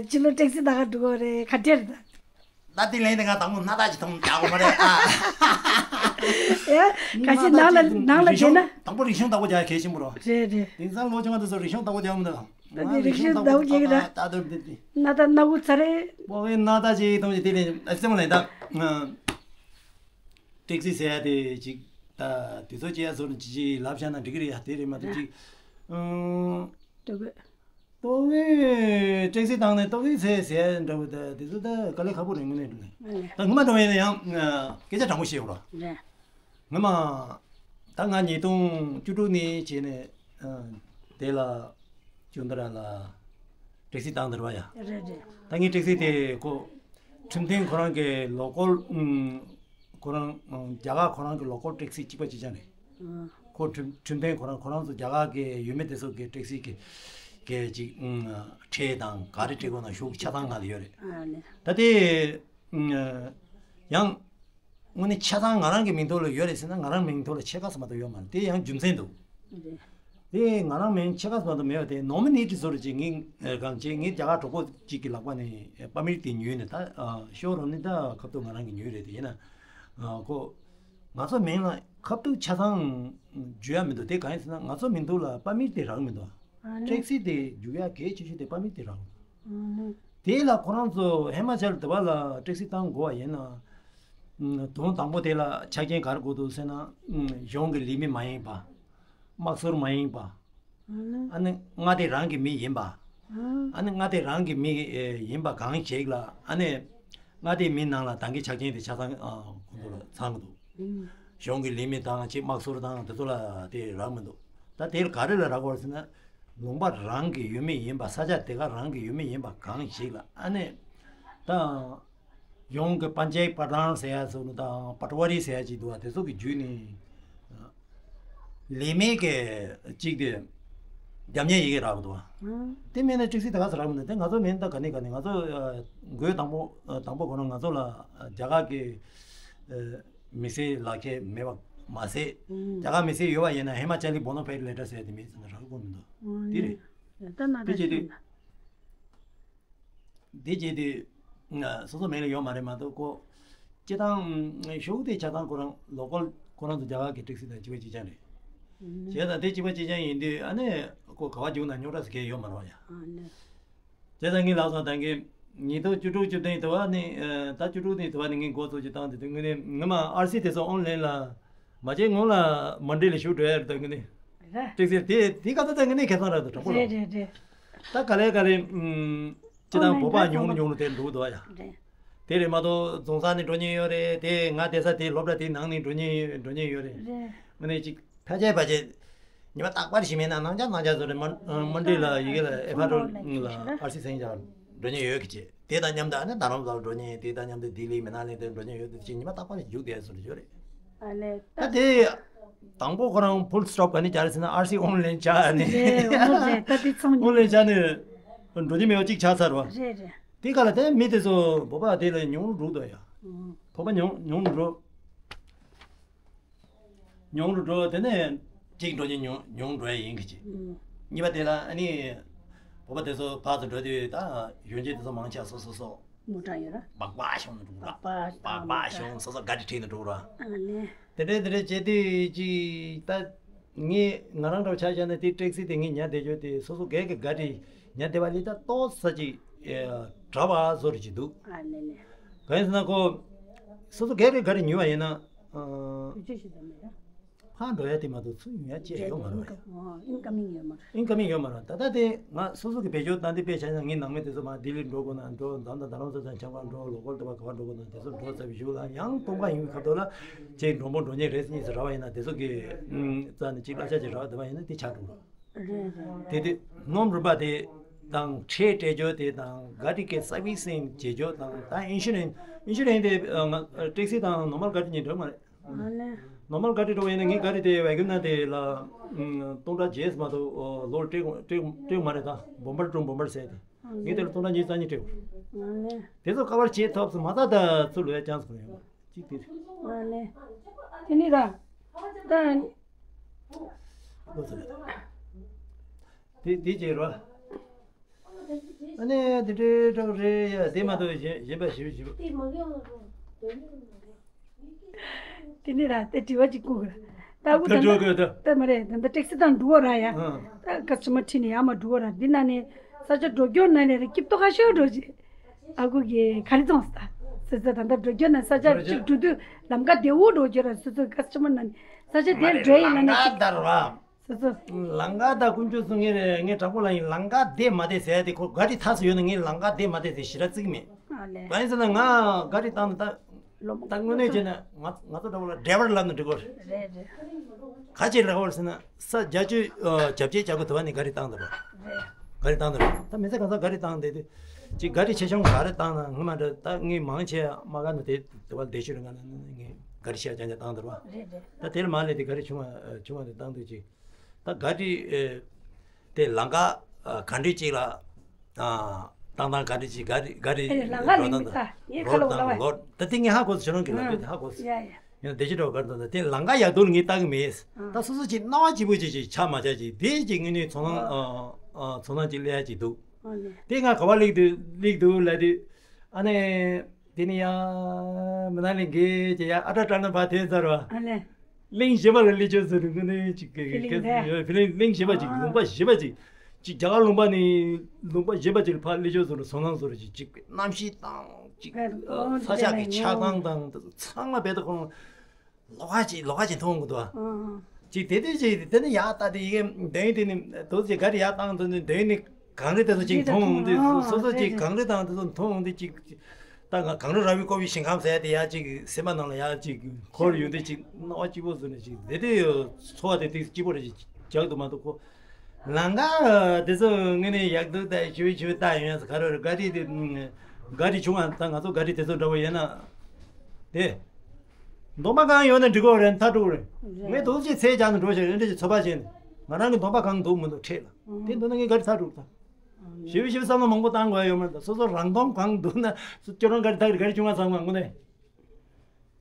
ཕྱི་ལོ་ཊེག་སི་ད་ག་འགྲོ་གོ་རེད། ག་འདྲ་རེད་ད། ད་དེ་ལན་དེ་ང་དང་པོ་སྣ་ཐག་ཅིག་ཐོང་རྒྱག་གོ་མ་རེད་ཨ། ཡ། ག་ཞིག་ནང་ལ་ནང་ལ་རིག་གཞུང་བསྡད་ན། དང་པོ་རིག་གཞུང་བདག་པོ་རྒྱག་གལ་ཆེན་པོ་རོ། རེད་རེད། དེང་སང་ལོ་ཆུང་བ་དེ་ཚོ་རིག་གཞུང་བདག་པོ་རྒྱག་མི་འདུག་ད་དེ་རིག་གཞུང་བདག་པོ་རྒྱག་གི་ར། ད་དེ་དེ་དེ་སྣ་ཐག་སྣ་ཁུག་ཚ་རེད། པོ་ཨེ་སྣ་ཐག་ཅིག་ཐོང་ཅིག་དེ་ལན་ཨ་སེམས་ལ་ད། ཊེག་སི་ཟེར་ཡ་དེ་ཅིག་ད་དུས་ཚོད་ཅིག་ཡ་བཟོ་ནས་ཅིག་ཅིག་ལབ་བཞག་ན་འགྲིག་གི་རེད་ཡ། དེ་རེད་མ་གཏོགས་ཅིག་ཨང་། ལྟོ་གོས། ལྟོ་གོས་ཊེག་སི་བཏང་ནས་ལྟོ་གོས་ཟས་ཟས་འདྲ་བོ་ད་དེ་ཚོ་ད་དཀའ་ལས་ཁག་པོ་རེད། དངོས་གནས་དྲང་གནས་ད་ངོ་མ་འདྲ་བ་ཡིན་ན་ཡང་སྐད་ཆ་དྲང་པོ་བཤད་ཡོང་རོགས། རེད། ངོ་མ་ད་ང་ཉིས་སྟོང་བཅུ་དྲུག་ནས་བྱས་ནས་དེ་ལ་ཅོན་ཏ་ར་ལ་ཊེག་སི་བཏང་འདིར་བ་ཡ། རེད་རེད། ད་ངའི་ཊེག་སི་དེ་ཁོ་ཁྲིམས་མཐུན་ཁོ་རང་གི་ལོ་ཀལ་ཁོ་རང་རྒྱ་གར་ཁོ་རང་གི་ལོ་ཀལ་ཊེག་སི་གཅིག་པ་གཅིག་རྐྱང་རེད། ཁོ་ཁྲིམས་ཁྲིམས་མཐུན་ཁོ་རང་ཁོ་རང་ཚོ་རྒྱ་གར་གི་ཡུལ་མི་དེ་ཚོ་གི་ཊེག་སི་གི་གི་ཅིག་ཁྲལ་དང་ག་རེ་སྤྲད་དགོས་ན་ཤུགས་ཆ་ཚང་ང་ལ་ཡོད་རེད། ད་དེ་ཡང་དངོས་གནས་ཆ་ཚང་ང་རང་གི་མིང་ཐོག་ལ་ཡོད་རེད་ཟེར་ན་ང་རང་མིང་ཐོག་ལ་ཕྱེད་ཀ་ཙམ་མ་གཏོགས་ཡོད་མ་རེད། དེ་ཡང་རྒྱུ་མཚན་འདུག་དེ་ང་རང་མིང་ཕྱེད་ཀ་ཙམ་མ་གཏོགས་མེད་པ་དེ་ནོ་མི་ནི་ཊི་བཟོ་རུ་ཅིག་ངས་གང་བྱས། ངས་རྒྱ་གར་གྲོགས་པོ་གཅིག་གི་ལག་པ་ནས་པར་མིཊ་དེ་ཉོས་ནས་ད་ཤོ་རུམ་ནས་ད་ཁ་ཐུག་ང་རང་གི་ཉོས་རེད། དེ་ཡིན་ན་ཁོ་ང་ཚོ་མིང་ལ་ཁ་ཐུག་ཆ་ཚང་འཇུ་ཡ་མི་འདུག་དེ་གང་ཡིན་ཟེར་ན་ང་ཚོ་མིང་ཐོག་ལ་པར་མིཊ་དེ་རག་མི་འདུག་ཊེག་སི་དེ་རྒྱུག་ཡ་གལ་ཆེ་ཤོས་དེ་པར་མིཊ་དེ་རག་མི་འདུག་དེ་ལ་ཁོ་རང་ཚོ་ཧི་མ་ཅལ་དེ་བ་ལ་ཊེག་སི་བཏང་དགོས་པ་ཡིན་ན། དོན་དང་པོ་དེ་ལ་ཆ་རྐྱེན་ག་རེ་དགོས་འདུག་ཟེར་ན། གཞུང་གི་ལས་མི་མ་ཡིན་པ། དམག་ཟོར་མ་ཡིན་པ། ཨ་ནི་མངའ་སྡེ་རང་གི་མི་ཡིན་པ། ཨ་ནི་མངའ་སྡེ་རང་གི་མི་ཡིན་པ་གང་ཞིག་ལ་ཨ་ནི་མངའ་སྡེའི་མི་ནང་ལ་ད་གིན་ཆ་རྐྱེན་དེ་ཆ་ཚང་ཁོང་ཚོ་ལ་ཚང་གི་འདུག་གཞུང་གི་ལས་མི་དང་ཅིག་དམག་ཟོར་དང་དེ་ཚོ་ལ་དེ་རག་མི་འདུག་ད་དེ་ག་རེ་ལ་རག་དགོས་ཟེར་ན། ལུང་པ་རང་གི་ཡུལ་མི་ཡིན་པ། ས་ཆ་དེ་ག་རང་གི་ཡུལ་མི་ཡིན་པ་གང་ཞིག་ལ་ཨ་ནི་ད་གཞུང་གི་པན་ཅའེ་པར་དྷན་ཟེར་ཡ་ཚོ་དང་པ་ཊ་ཝ་རི་ཟེར་ཡ་ཅིག་འདུག་བ། དེ་ཚོ་གི་བརྒྱུད་ནས་ལས་མི་གི་གཅིག་དེ་རྒྱབ་གཉེར་ཡི་གེ་རག་འདུག་བ། དེ་མིན་ན་ཊེག་སི་དེ་ག་ཚོད་རག་མི་འདུག་དེ་ང་ཚོ་མིན་ད་ག་ནས་ག་ནས་ང་ཚོ་འགོས་དང་པོ་དང་པོ་ཁོ་ན་ང་ཚོ་ལ་རྒྱ་གར་གི་མི་སེར་ལག་ཁྱེར་མེད་པ་མ་ཟད། རྒྱ་གར་མི་སེར་ཡོད་པ་ཡིན་ན་ཧི་མ་ཅལ་གྱི་བོ་ནོ་ཕེཌ་ལེ་ཊར་ཟེར་ཡ་དེ་མེད་ཟེར་ན་རག་གི་མི་འདུག་དེ་རེད། དེ་བྱེད་དུས། དེ་བྱེད་དུས། སོ་སོ་མིང་ལ་ཡོད་མ་རེད་མ་གཏོགས་ཁོ། སྤྱི་བཏང་ཤོག་དེ་ཆ་ཚང་ཁོ་རང་ལོ་ཀལ་ཁོ་རང་ཚོ་རྒྱ་གར་གྱི་ཊེག་སི་དང་གཅིག་པ་གཅིག་རྐྱང་རེད། བྱས་ཙང་དེ་གཅིག་པ་གཅིག་རྐྱང་ཡིན་དུས་ཨ་ནི་ཁོ་ག་བ་རྒྱུག་ན་རྙོག་དྲ་ཟེར་མཁན་ཡོད་མ་རེད་བ་ཡ། བྱས་ཙང་ངས་ལབ་སོང་ད་གིན་ཉིས་སྟོང་བཅུ་དྲུག་བཅུ་བདུན་དུ་བ་ནི་ད་བཅུ་དྲུག་ནས་དུ་བ་ནི་ངས་འགོ་ཚུགས་ཀྱི་བཏང་དེ་དུས་ངས་ནི་ངས་མ་ཨར་སི་དེ་ཚོ་ཨོན་ལན་ལ། མ་བྱས་སྔོན་ལ་མན་ཌི་ལ་བཞུགས་འགྲོ་ཡ་རེད་ད་ངས་ནི། རེད། ཊེག་སི་དེ་དེ་ག་ད་ད་ངས་ནི་ཁེ་བཟང་ར་ད་དྲང་པོ་རེད་རེད་རེད། ད་ག་ལེ་ག་ལེ་ཨུམ། ཅི་དང་བོད་པ་ཉུང་རུ་ཉུང་རུ་དེ་འགྲོ་འདུག་ཡ། རེད། དེ་རེད་མ་གཏོགས་རྫོང་སར་ནས་འགྲོ་མཁན་ཡོད་རེད། དེ་ང་བསྡད་ས་དེ་སློབ་གྲྭ་དེའི་ནང་ནས་འགྲོ་མཁན་ཡོད་འགྲོ་མཁན་ཡོད་རེད། རེད། ངས་ནི་ཅིག་ཕལ་ཆེར་ཕལ་ཆེར་ཉི་མ་རྟག་པར་ཞིག་མེད་ན་ནང་ཆ་ནང་ཆ་བཟོ་རེད། མ་མན་ཌི་ལ་ཡི་གེ་ལ་ཨེ་ཕ་རོ་ལ་ཨར་སི་སེང་ཆ་འགྲོ་མཁན་ཡོད་གི་ཅེ། དེ་དང་མཉམ་དུ་ཨ་ནི་རྡ་རམ་ས་ལ་འགྲོ་མཁན། དེ་དང་མཉམ་དུ་ལྡི་ལི་མི་ན་ལི་དེ་འགྲོ་མཁན་ཡོད་དེ་ཅིག་ཉི་མ་རྟག་པར་རྒྱུགས་བསྡད་བཟོ་རེད་ཡོད་རེད། ཨ་ལས་ད་དེ་དང་པོ་ཁོ་རང་ཕུལ་སི་ཊོབ་ག་ནས་བྱས་རེད་ཟེར་ན་ཨར་སི་ཨོན་ལན་བྱས་ནས། རེད་འོ་རེད། ད་དེ་ཚང་ཨོན་ལན་བྱས་ནས་འགྲོ་མཁན་མེད་པ་ཅིག་ཆགས་ཚར་བ། རེད་རེད། དེ་ག་ལ་དེ་མི་དེ་ཚོ་བོད་པ་དེ་ལ་ཉུང་རུ་འགྲོ་འདུག་ཡ། ཨང་། བོད་པ་ཉུང་ཉུང་རུ་འགྲོ། ཉུང་རུ་འགྲོ། དེ་ནས་གཅིག་འགྲོ་མཁན་ཉུང་ཉུང་འགྲོ་ཡ་ཡིན་གི་ཅིག་ཨང་། གཉིས་པ་དེ་ལ་ཨ་ནི་བོད་པ་དེ་ཚོ་ཕར་ཚུར་འགྲོ་དུས་ད་གཞོན་སྐྱེས་དེ་ཚོ་མང་ཆེ་བ་སོ་སོ་སོ། མོ་ཊ་ཡོད་ར། སྦག་སྦག་ཤོང་ནས་འགྲོ་ར། སྦག་སྦག་སྦག་སྦག་ཤོང་། སོ་སོ་ག་རི་ཁྲིད་ནས་འགྲོ་ར། ཨ་ལས། དེ་འདྲས་དེ་འདྲས་བྱེད་དུས་ཅིག་ད་ངས་ང་རང་འདྲ་བོ་ཆ་བཞག་ན་དེ་ཊེག་སི་དེ་ངས་ཉར་བསྡད་རྒྱུ་དེ་སོ་སོ་སྒེར་གྱི་ག་རི་ཉར་བསྡད་པ་ལས་ད་ཏོག་ཙམ་ཅིག་དྲག་པ་བཟོ་རུ་ཅིག་འདུག་ཨ་ལས་ལས། གང་ཡིན་ཟེར་ན་ཁོ་ སོ་སོ་སྒེར་གྱི་ག་རེ་ཉོས་པ་ཡིན་ན། ཨ། བེད་སྤྱོད་བྱེད་ཐུབ་མེད་ད། ཕར་འགྲོ་ཡ་དེ་མ་གཏོགས་ཚུར་ཉོ་ཡ་ཅི་ཡོད་མ་རེད། ཨིན་ཀམ་མིང་ཡོད་མ་རེད། ཨིན་ཀམ་མིང་ཡོད་མ་རེད། ད་ལྟ་དེ་ང་སོ་སོ་གི་བེད་སྤྱོད་བཏང་དེ། དཔེ་བྱས་ན་ངའི་ནང་མི་དེ་ཚོ་མར་ལྡི་ལི་འགྲོ་དགོས་ན་འགྲོ། མདང་དང་རྡ་རམ་ས་ལ་ཆང་ཁང་འགྲོ། ལོ་འཁོར་དེ་བ་ག་བ་འགྲོ་དགོས་ན་དེ་ཚོ་འགྲོ་ཚར་བའི་གཞུག་ལ་ཡང་སྟོང་ཁ་ཡིན་ཁ་ཐོག་ལ་ཅིག་མགྲོན་པོ་མགྲོན་གཉེར་རེ་གཉིས་ཙམ་རག་པ་ཡིན་ན། དེ་ཚོ་གི་ཨུམ་རྩ་ནས་ཅིག་གླ་ཆ་ཅིག་རག་བསྡད་པ་ཡིན་ན་དེ་ཆགས་འགྲོ་རེད། རེད་རེད། དེ་དུས་སྣུམ་རིན་པ་དེ་དང་ཁྲལ་སྤྲད་རྒྱུ་དེ་དང་གཱ་ཌི་གི་སར་བི་སིང་བྱེད་རྒྱུ་དང་། ད་ཨིན་ཤུ་རན་སི། ཨིན་ཤུ་རན་སི་དེ་ཨ་ང་ཊེག་སི་དང་ནོར་མལ་གཱ་ཌི་གཉིས་འདྲ་མ་རེད། ཨ་ལེ། ནོར་མལ་གཱ་ཌི་འགྲོ་བ་ཡིན་ན་ངའི་གཱ་ཌི་དེ་ཝེ་གོན་ནར་དེ་ལ་ཨུམ་སྟོང་ཕྲག་བརྒྱད་མ་གཏོགས་ཨོ་ལོར་སྤྲད་སྤྲད་སྤྲད་མ་རེད། ད་བོམ་བར་ཀྲུང་བོམ་བར་ཟེར་དེ། ཨ་ངས་དེ་ལ་ལེ། སྟོང་ཕྲག་ཉི་ཤུ་རྩ་གཉིས་སྤྲད། ཨ་ལེ། དེ་ཚོ་ཀ་བར་བྱེད་ཐུབ་སོང་མ་ཐག་ད་ཚུར་ལོག་ཡ་ཅན་སི་ཡོད་མ་རེད། གཅིག་དེ་རེད། ཨ་ལེ། དེ་ནི་ར། ད། ལོ་ཚོད་རེད། དེ་དེ་བྱས་རོ། ཨ་ནི་དེ་འདྲའི་འདྲ་པོ་རེད་ཡ། དེ་མ་གཏོགས་གཞན་གཞན་པ་ཞིབ་ཞིབ། དེ་ནི་ར་དེ་དྲི་བ་གཅིག་བསྐུར་གི་ར། ད་ཨ་ཁུ་ད་ད་འགྲོ་དགོས་ད། ད་མ་རེད། ད་ད་ཊེག་སི་དང་འགྲོ་བ་ར་ཡ། ཨང་། ད་ཀ་སི་ཊ་མར་ཁྲིད་ནས་ཡར་མར་འགྲོ་བ་ར། འདི་ན་ནས་ས་ཆ་འགྲོ་སྐྱོར་ན་ནས་ར་སྐྱིད་པོ་ཁ་ཤོར་འགྲོ་ཅིག་ཨ་ཁུ་གིས་ག་རེ་བཙོང་ས། སོ་སོ་ད་ལྟ་འགྲོ་རྒྱུ་ན་ས་ཆ་གཅིག་འགྲོ་དུས་ལམ་ཁ་བདེ་བོ་འགྲོ་རྒྱུ་ར། སོ་སོ་ཀ་སི་ཊ་མར་ན་ནི་ས་ཆ་དེར་འགྲོ་ཡིན་ལ་ན་གཅིག་ད་ར། སོ་སོ། ལམ་ཁ་ད་དཀོན་མཆོག་གསུམ་ངའི་རེད། ངའི་དྲང་པོ་ལ་ཡིན། ལམ་ཁ་བདེ་མ་བདེ་ཟེར་ཡ་དེ་ཁོ་ག་རེ་ཐག་སུ་ཡོད་ན་ངས་ལམ་ཁ་བདེ་མ་བདེ་ཟེར་ཞེ་དྲག་བརྩི་གི་མེད། ཨ་ལེ། གང་ཡིན་ཟེར་ན་ང་ག་རེ་བཏང་ད། ལོ་མ་ད་དངོས་གནས་བྱས་ན་ང་ང་ཚོ་འདྲ་བོ་ལ་ཌ་རའི་བར་ལབ་ན་འགྲིག་གོ། རེད་རེད། ག་ཅིག་ལབ་གོ་ཟེར་ན། ས་རྒྱ་ཆུ་ཨ་རྒྱབ་ཆེ་རྒྱབ་ཁུ་དུ་བ་ནི་ག་རེ་བཏང་ད་རོ། རེད། ག་རེ་བཏང་ད་རོ། ད་མི་ཚེ་གང་ས་ག་རེ་བཏང་དེ་དུས་ཅིག་ག་རེ་ཆེ་ཆུང་ག་རེ་བཏང་ན་ངོ་མ་འདྲ། ད་ངས་མང་ཆེ་མ་ག་ནས་དེ་དུ་བ་བདེ་ཤོས་རེད། ང་ནས་ངས་ག་རེ་ཤ་རྐྱང་རྐྱང་བཏང་ད་རོ། རེད་རེད། ད་དེ་ལ་མ་ལས་དེ་ག་རེ་ཆུང་བ་ཆུང་བ་དེ་བཏང་དུས་ཅིག་ད་ག་རེ་ཨེ། དེ་ལམ་ཁ་ཨ་ག་འདྲ་ཅིག་ལ་ཨ་བཏང་སྟངས་ག་འདྲ་ཅིག་ག་རེ་ག་རེ། ཨེ་ལམ་ཁ་རོ་ལིང་བཏང་ད་ད་ངས་ཁ་རོ་ལ་འོ་ལ་བཏང་བ་ཡ། ལོ་ད་དེ་ངས་ཧ་གོ་སོང་། ཁྱོད་རང་གིས་ལབ་དུས་དེ་ཧ་གོ་སོང་། ཡ་ཡ། ཡང་བདེ་སྐྱིད་གྲོགས་གར་དང་དེ་ལམ་ཁ་ཡག་སྡུག་ལ་ངས་ལྟ་གི་མེད། ཨ། ད་སོ་སོ་ཅིག་སྣང་བ་སྐྱིད་པོ་ཅིག་ཅིག་ཆགས་མ་ཆགས་ཅིག་དེ་ཅིག་དངོས་གནས་ཚོར་སྣང་། ཨ། ཨ་ཚོར་སྣང་ཅིག་སླེབས་ཡ་ཅིག་འདུག་ཨ་ནི། དེ་ང་ག་བ་སླེབས་འདུག་སླེབས་འདུག་ལབ་དུས། ཨ་ནི། དེ་ནི་ཡང་མི་ནག་གླིང་གི་ཅིག་ཡ་ཨ་ཏྲ་ཏྲ་ན་བ་དེ་ཚར་བ། ཨ་ལེ། གླིང་བཞི་པ་ལ་སླེབས་ཆོག་ཟེར་དུས་དངོས་གནས་ཅིག་གི་ཧྥི་ལིང་གི་ཧྥི་ལིང་། ཧྥི་ལིང་། གླིང་བཞི་པ་ཅིག་ཨ། ལུང་པ་བཞི་པ་ཅིག་ཅིག་རྒྱ་གར་ལུང་པ་ནས་ལུང་པ་གཞན་པ་ཅིག་ལ་ཕར་སླེབས་ཆོག་བཟོ་འདྲ། སོ་སོ་བཟོ་འདྲ་ཅིག་ཅིག་གནམ་གཤིས་དང་ཅིག་ཨ་ཨོ་ས་ཆ་གི་ཆགས་སྟངས་དང་དེ་ཚོ་ཚང་མ་རྦད་དེ་ཁོང་ལོགས་ཀ་ཅིག་ལོགས་ཀ་ཅིག་མཐོང་གི་འདུག་ཨ། ཨ། ཅིག་དེ་དུས་ཅིག་དེ་ནི་ཡག་ལྟ་དེ་ཡི་གེ་འདོན་དེ་ནི་དུ་ཅིག་ག་རེ་ཡག་བཏང་དུ་ནི་འདོན་ནི་གངས་རི་དེ་ཚོ་ཅིག་མཐོང་འོང་དུས། ཨ་སོ་སོ་ཅིག་གངས་རི་དང་དེ་ཚོ་མཐོང་འོང་དུས་ཅིག་ད་ང་གངས་རི་ར་བས་བསྐོར་བའི་ཞིང་ཁམས་ཟེར་ཡ་དེ་ཡ་ཅིག་སེམས་པ་ནང་ལ་ཡ་ཅིག་འཁོར་ཡོང་དུས་ཅིག་སྣང་བ་སྐྱིད་པོ་བཟོ་ནས་ཅིག་དེ་དུས་ཚོར་བ་དེ་དེ་སྐྱིད་པོ་རེ་ཅིག་རྒྱག་ཏུ་མ་གཏོགས་ཁོ། ལམ་ཁ་དེ་ཚོ་དངོས་གནས་ཡག་སྡུག་ད་ཞུ་ཞུ་ད་ཡོང་ཡ་ག་རེ་རེད། ག་རེ་དེ་ག་རེ་བྱུང་བ། ད་ང་ཚོ་ག་རེ་དེ་ཚོ་འདྲ་བོ་ཡིན་ན་དེ་གདོང་པ་གང་ཡོད་ན་འགྲིག་གོ་རེད། མཐའ་དྲུག་རེད། ངས་དུ་ཅིག་ཚེ་རྒྱག་ནས་འགྲོ་ཞིག་རེད་འདྲ་ཅིག་ཚོད་དཔག་བྱས་ནས་ང་རང་གི་གདོང་པ་གང་འདུག་མི་འདུག་ཁྲིད་ལ་དེ་འདུག་ན་ངས་ག་རེ་མཐའ་དྲུག་ད། ཞུ་ཞུ་བསམ་བློ་མང་པོ་བཏང་དགོས་ཡོད་མ་རེད། ད་སོ་སོ་རང་གདོང་གང་འདུག་ན་སོ་ཁྱོད་རང་ག་རེ་ད་ག་རེ་བྱུང་བ་བསམ་གང་དངོས་གནས།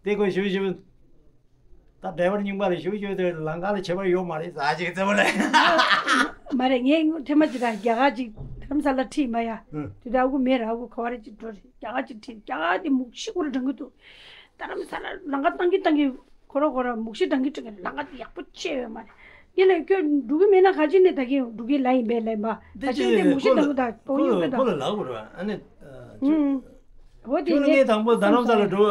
དེ་ཁོས་ཞུ་ཞུ། ད་ཌ་རའི་བར་རྙིང་པ་ལ་ཞུ་ཞུ་དེ་ལམ་ཁ་ལ་ཁྱད་པར་ཡོད་མ་རེད་ཟ་ཅིག་རྩེ་མོ་ལ། མ་རེད། ངས་ཐེངས་མ་ཅིག་ད་རྒྱ་གར་ཅིག་དྷ་རམ་ས་ལ་ཁྲིད་མ་ཡ། ཨུ། དེ་ད་ཨ་ཁུ་མེད་ར། ཨ་ཁུ་ག་བ་རེ་ཅིག་འགྲོ་རེད། རྒྱ་གར་ཅིག་ཁྲིད། རྒྱ་གར་དེ་མུག་ཤི་ཁོ་ར་འགྲང་གི་འདུག་དྷ་རམ་ས་ལ་ལམ་ཁ་བཏང་གི་བཏང་གི་ཁོ་ར་ཁོ་ར་མུག་ཤི་འགྲང་གི་འགྲང་གི། ལམ་ཁ་དེ་ཡག་པོ་ཆེ་ཡོད་མ་རེད། དེ་ལ་ཁྱོད་འགྲོ་གི་མེད་ན་ག་ཅི་ནས་ད་གིན་འགྲོ་གི་ལ་ཡིན་པས་ལབ་པ། ད་ཅི་དེ་མུག་ཤི་འགྲང་གི་ད་གཏོང་ཡོད་པས་ད། ཁོ་ལ་ལབ་དགོས་རེད་པ། ཨ་ནི། ཨུ། འོ་དེ་ཁྱོད་ངས་དང་པོ་དྷ་རམ་ས་ལ་འགྲོ་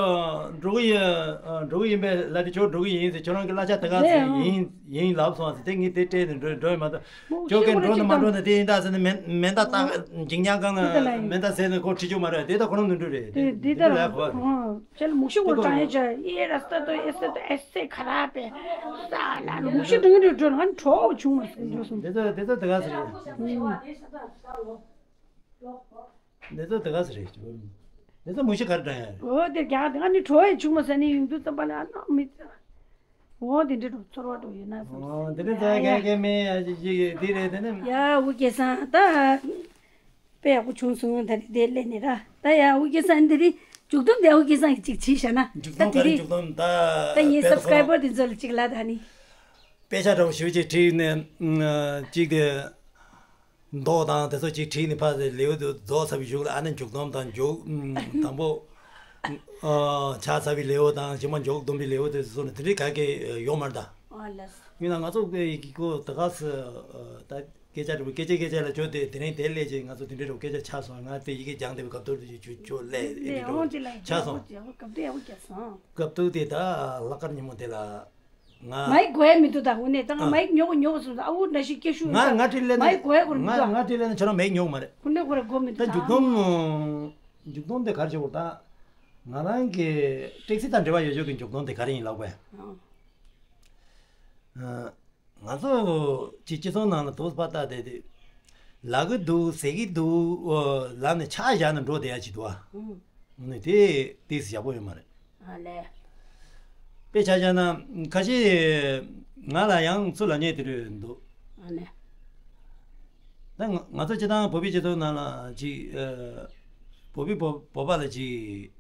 འགྲོ་གི་ཡིན། འགྲོ་གི་ཡིན་པས་ལབ་དུས་ཁྱོད་འགྲོ་གི་ཡིན་ཟེར། ཁྱོད་རང་གི་གླ་ཆ་དེ་ག་ཟེར་ཡིན་ཡིན་ལབ་སོང་ཟེར། དེ་ངས་དེ་སྤྲད་ནས་འགྲོ་འགྲོ་ཡི་མ་གཏོགས་ཁྱོད་ཀྱིས་འགྲོ་ནི་མ་འགྲོ་ནི་དེ་ཡིན་ད་ཟེར་ནས་མེ་མེ་མདའ་བཏང་འགྱིང་ཉག་གང་ན་མེ་མདའ་ཟེར་ནས་ཁོ་ཁྲིད་ཆོག་མ་རེད། དེ་ད་ཁོ་རང་ནས་འགྲོ་རེད། དེ་དེ་ལ་ཁོ་ཁྱེད་ལ་མུག་ཤི་ཁོ་དྲང་ཡས་ཅག་ཡེ་ར་ས་ཏོ་ཨེ་ས་ཏོ་ཨེ་སེ་ཁ་ར་པེ་ས་ལ་མུག་ཤི་དྲང་གི་འགྲོ་ང་གྲོགས་བྱུང་བ་ཟེར་འགྲོ་སོང་། དེ་ཚོ་དེ་ཚོ་དེ་ག་ཟེར་རེད། འདི་ཚོ་དེ་ག་ཟེར་རེད། འདི་ཚོ་མུ་ཤི་གར་འདྲ་ཡ་རེད། འོ་དེ་རྒྱ་དེ་ག་ནི་གྲོ་ཡི་ཆུང་མ་ཟ་ནི་ཡོང་དུས་ཙམ་པ་ལ་ཨ་ནོ་མི་ཚ། འོ་དེ་འདྲ་འགྲོ་ཚོར་བ་འགྲོ་ཡོད་ན་བསམ། འོ་དེ་འདྲ་ཚ་ཡ་ག་ག་མེད་ཡ་ཅིག་ཅིག་དེ་རེད་དེ་ནི། ཡ་འུ་སྐལ་བཟང་ད། དཔེ་ཡག་པོ་བྱུང་སོང་། ད་རེས་དེ་སླེབས་ནས་ར། ད་ཡ་འུ་སྐལ་བཟང་འདི་རེད། མཇུག་སྡོམ་དེ་འུ་སྐལ་བཟང་གིས་ཅིག་བྲིས་བཞག་ན། མཇུག་ད་སྡོམ་དེ་ག་རེ་རེད། མཇུག་སྡོམ་ད། ད་ངའི་དཔེ་ཚོ་སབ་སི་ཀ་རའི་བར་དེ་ཚོ་ལ་ཅིག་ལབ་ད་ནི། དཔེ་ཆ་འདྲ་པོ་ཞེ་པོ་ཅིག་བྲིས་ནས་ཅིག་དེ། མདོག་དང་དེ་ཚོ་ཅིག་བྲིས་ནས་ཕར་ལེའུ་དེ་རྫོགས་ཚར་བའི་གཞུག་ལ་ཨ་ནི་མཇུག་སྡོམ་དང་མཇུག་དང་པོ་ཆགས་ཚར་བའི་ལེའུ་དང་རྗེས་མ་མཇུག་སྡོམ་པའི་ལེའུ་དེ་ཚོ་ནི་དེ་འདྲའི་ག་གེ་ཡོད་མ་རེད་ད། ཨ་ལས། ཡིན་ན་ང་ཚོ་གི་ཁོ་ད་ག་སེ་ད་ སྐད་ཆ་འདྲ་པོ་སྐད་ཆ་སྐད་ཆ་ལ་བརྗོད་དེ་དེ་རིང་དེ་སླེབས་རྗེས་ང་ཚོ་དེ་འདྲའི་འདྲ་པོ་སྐད་ཆ་ཆགས་སོང་། ང་དེ་ཡི་གེ་སྦྱངས་དེ་བའི་སྐབས་ཐོག་དེ་ཅིག་ཅོ་ཅོ་སླེབས་དེ་འདྲ་པོ་ཆགས་སོང་། སྐབས་ཐོག་དེ་ད་ལྷག་དཀར་ཉིན་མོ་དེ་ལ་ང་མའི་གོ་ཡ་མི་འདུག་ད་དངོས་གནས་ད་ང་ཨ། མའི་ཉོ་གོ་ཉོ་གོ་སོང་ད་ཨ་འུ་འདྲ་ཞིག་སྐད་ཤུགས་ང་ཡོད་ང་ད་ཁྲིད་ལེན་མའི་གོ་ཡ་གོ་མི་ང་འདུག་ང་ད་ཁྲིད་ལེན་ཁྱོད་རང་མེད་ཉོ་མ་རེད། ཁོ་འདྲ་ཁོ་ར་གོ་མི་ད་འདུག་ད་མཇུག་སྡོམ་མཇུག་སྡོམ་དེ་ག་རེ་བྱེད་དགོས་ད། ང་རང་གི་ཊེག་སི་དང་འབྲེལ་བ་ཡོད་ཆོག་གི་མཇུག་སྡོམ་དེ་ག་རེ་ཡིན་ལབ་པས། ཨ། ང་ཚོ་གཅིག་སྤྱི་ཚོགས་ནང་ལ་དུག་སྤ་ལྟ་དེ་དེ་ལབ་གི་འདུག་ཟེར་གི་འདུག་ལབ་ནས་ཆ་བཞག་ནས་འགྲོ་བསྡད་ཡ་ཅིག་འདུག་ཨ། ཨུ། ནི་དེ་ཏིས་ཡག་པོ་ཡོད་མ་རེད། ཨ་ལས། དཔེ་ཆ་བཞག་ན་ཁ་ཤས་ང་ལ་ཡང་ཚུར་ལབ་མཁན་དེ་འདྲ་འདུག་ཨ་ལས། ད་ང་ང་ཚོ་སྤྱི་བཏང་བོད་པའི་སྤྱི་ཚོགས་ནང་ལ་ཅིག་ཨ། བོད་པའི་བོད་བོད་པ་ལ་ཅིག་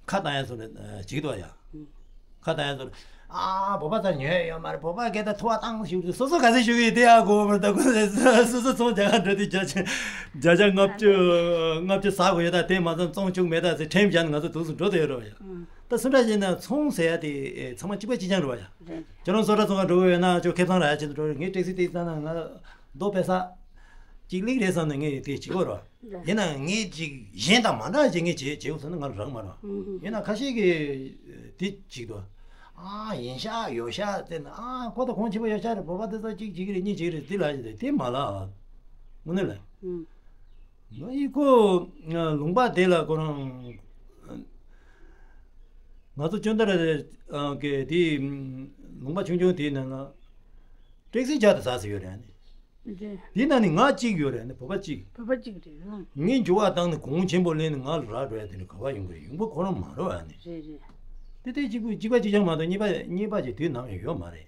ཁ་བཏང་ཡ་བཟོ་འདྲ་ཅིག་འདུག་ཡ། ཁ་བཏང་ཡ་བཟོ་འདྲ། ཨ་བོད་པ་ཚོ་ཉོས་ཡོད་མ་རེད། བོད་པ་སྐད་ད་ཐུ་བ་བཏང་ཞུ་རྒྱུ་སོ་སོ་ག་ཚོད་ཞུ་གི་ཡོད་དེ་ཡ་གོ་མ་ད་གོ་སོ་སོ་ཚོང་རྒྱག་ག་འགྲོ་དུས་བརྒྱ་ཆ་བརྒྱ་ཆ་ལྔ་བཅུ་ལྔ་བཅུ་ཟ་དགོས་ཡོད། ད་དེ་མ་ཚང་བཙོང་བཅུག་མེད་ད་ཟེར་ཁྲལ་བཞག་ནས་ང་ཚོ་དུས་སུ་འགྲོ་དུ་ཡོད་རེད་བ་ཡ། ད་སུ་འདྲ་བྱས་ན་ཚོང་ཟེར་ཡ་དེ་ཚང་མ་གཅིག་པ་གཅིག་རྐྱང་རེད་བ་ཡ། ཁྱེད་རང་སོ་ཊ་ཚོང་ཁང་འགྲོ་གི་ཡོད་ན་ཁྱོད་ཁེ་བཟང་རག་ཡ་ཆེད་དུ་འགྲོ་རེད། ངས་ཊེག་སི་ཊེག་སི་བཏང་ན་ང་རྡོ་ཕེ་ས་གཅིག་ལེགས་རེད་བསམ་ནས་ངས་དེ་བྱེད་དགོས་རེད་བ། ཡིན་ནའང་ངས་ཅིག་གཞན་དང་མ་འདྲ་བ་ཅིག་ངས་བྱེད་བྱེད་དགོས་ཟེར་ན་ང་རང་མ་རེད་བ། ཡིན་ན་ཁ་ཤས་ཀྱིས་དེ་བྱེད་འདུག་ཨ་ཡིན་ཤག་ཡོད་ཤག་ཟེར་ན་ཨ་ཁོ་ད་གོང་ཆེན་པོ་ཡོད་ཤག་རེད། བོད་པ་དེ་ཚོ་གཅིག་བྱེད་ཀྱི་རེད་གཉིས་བྱེད་ཀྱི་རེད་དེ་ལ་ཡིན་དེ་མ་ལ་དངོས་གནས་ལ། ང་ཡི་ཁོ་ལུང་པ་དེ་ལ་ཁོ་རང་ང་ཚོ་ཅོན་ཏ་ར་གི་དེ་ལུང་པ་ཆུང་ཆུང་དེའི་ནང་ལ་ཊེག་སི་བརྒྱ་དང་ཟ་ཟི་ཡོད་རེད་ཨ་ནི། རེད། དེ་ནང་ནས་ང་གཅིག་ཡོད་རེད་ཨ་ནི་བོད་པ་གཅིག་བོད་པ་གཅིག་རེད་ཨང་། ངས་འགྱུར་བ་བཏང་ནས་གོང་ཆེན་པོ་ལེན་ནས་ང་ལ་རག་འགྲོ་ཡ་དེ་ནི་ག་བ་ཡོང་གི་རེད། ཡོང་པ་ཁོ་རང་མ་རེད་ཨ་ནི། རེད་རེད། དེ་དེ་གཅིག་པུ་གཅིག་པ་གཅིག་རྐྱང་མ་གཏོགས་གཉིས་པ་གཉིས་པ་གཅིག་དུས་ནམ་ཡང་ཡོད་མ་རེད།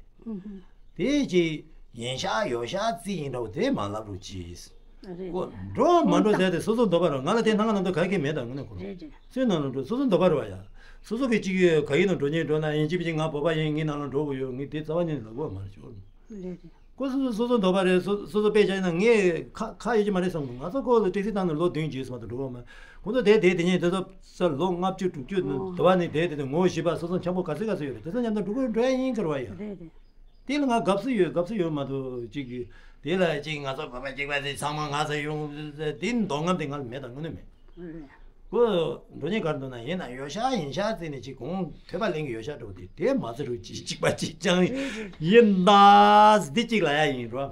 དེ་ཅི་ཡིན་ཤག་ཡོད་ཤག་རྩིས་ཡིན་འདྲ་བོ་དེ་མ་ལབ་རོགས་གྱིས། རེད། ཀོ་འགྲོ་མ་འགྲོ་ཟེར་ཏེ་སོ་སོ་འདོད་པ་རེད། ང་ལ་དེ་སྣང་ང་ནང་དུ་ག་གེ་མེད་དང་ངོ་ནས་ཁོ་རང་རེད་རེད། སུའི་ནང་ལ་འགྲོ་སོ་སོ་འདོད་པ་རེད་བ་ཡ། སོ་སོ་གི་གཅིག་ག་ཡིན་ནང་འགྲོ་ཉེན་འགྲོ་ན་ཡིན་གཅིག་པ་གཅིག་ང་བོད་པ་ཡིན་ངའི་ནང་ལ་འགྲོ་དགོས་ཡོད་ངས་དེ་རྩ་བ་ཉིད་ནས་ལབ་དགོས་མ་རེད་ཅོ། རེད་རེད། ཀོ་སོ་སོ་སོ་སོ་འདོད་པ་རེད། སོ་སོ་སོ་དཔེ་བཞག་ན་ངས་ཁ་ཁ་ཡོད་ཀྱི་མ་རེད་བསམ་གི་ང་ཚོ་ཀོ་ལ་ཊེག་སི་བཏང་ནས་ལོ་བདུན་རྗེས་སུ་མ་གཏོགས་འགྲོ་བ་མ་ཁོང་ཚོ་དེ་དེ་དེ་ཉིད་དེ་ཚོ་ས་ལོ་ལྔ་བཅུ་དྲུག་ཅུ་འདུག་བ་ནི་དེ་དེ་དེ་ངོ་བོ་ཞིབ་པ་སོ་སོ་འཆམ་པོ་ག་ཚོད་ག་ཚོད་ཡོད་རེད། དེ་ཚོ་མཉམ་དུ་འགྲོ་དགོས་འགྲོ་ཡ་ཡིན་ཁར་བ་ཡ། རེད་རེད། དེ་ལ་ང་དགའ་བསུ་ཡོད་དགའ་བསུ་ཡོད་མ་གཏོགས་ཅིག་གི་དེ་ལ་ཅིག་ང་ཚོ་བོད་པ་གཅིག་པ་ཚོས་ཚང་མ་ང་ཚོ་ཡོང་དེ་འདོད་རྔམ་དེ་ང་ལ་མེད་དང་དངོས་གནས་མེད། ཁོ་འགྲོ་ཉེན་གར་འདུག་ན་ཡིན་ན་ཡོད་ཤག་ཡིན་ཤག་བརྩིས་ནས་ཅིག་གོང་ཐོས་པ་ལེན་གི་ཡོད་ཤག་འགྲོ་དེ་དེ་མ་ཚོ་རུ་ཅིག་གཅིག་པ་གཅིག་རྐྱང་ཡིན་ད་འདི་གཅིག་ལ་ཡ་ཡིན་རོ།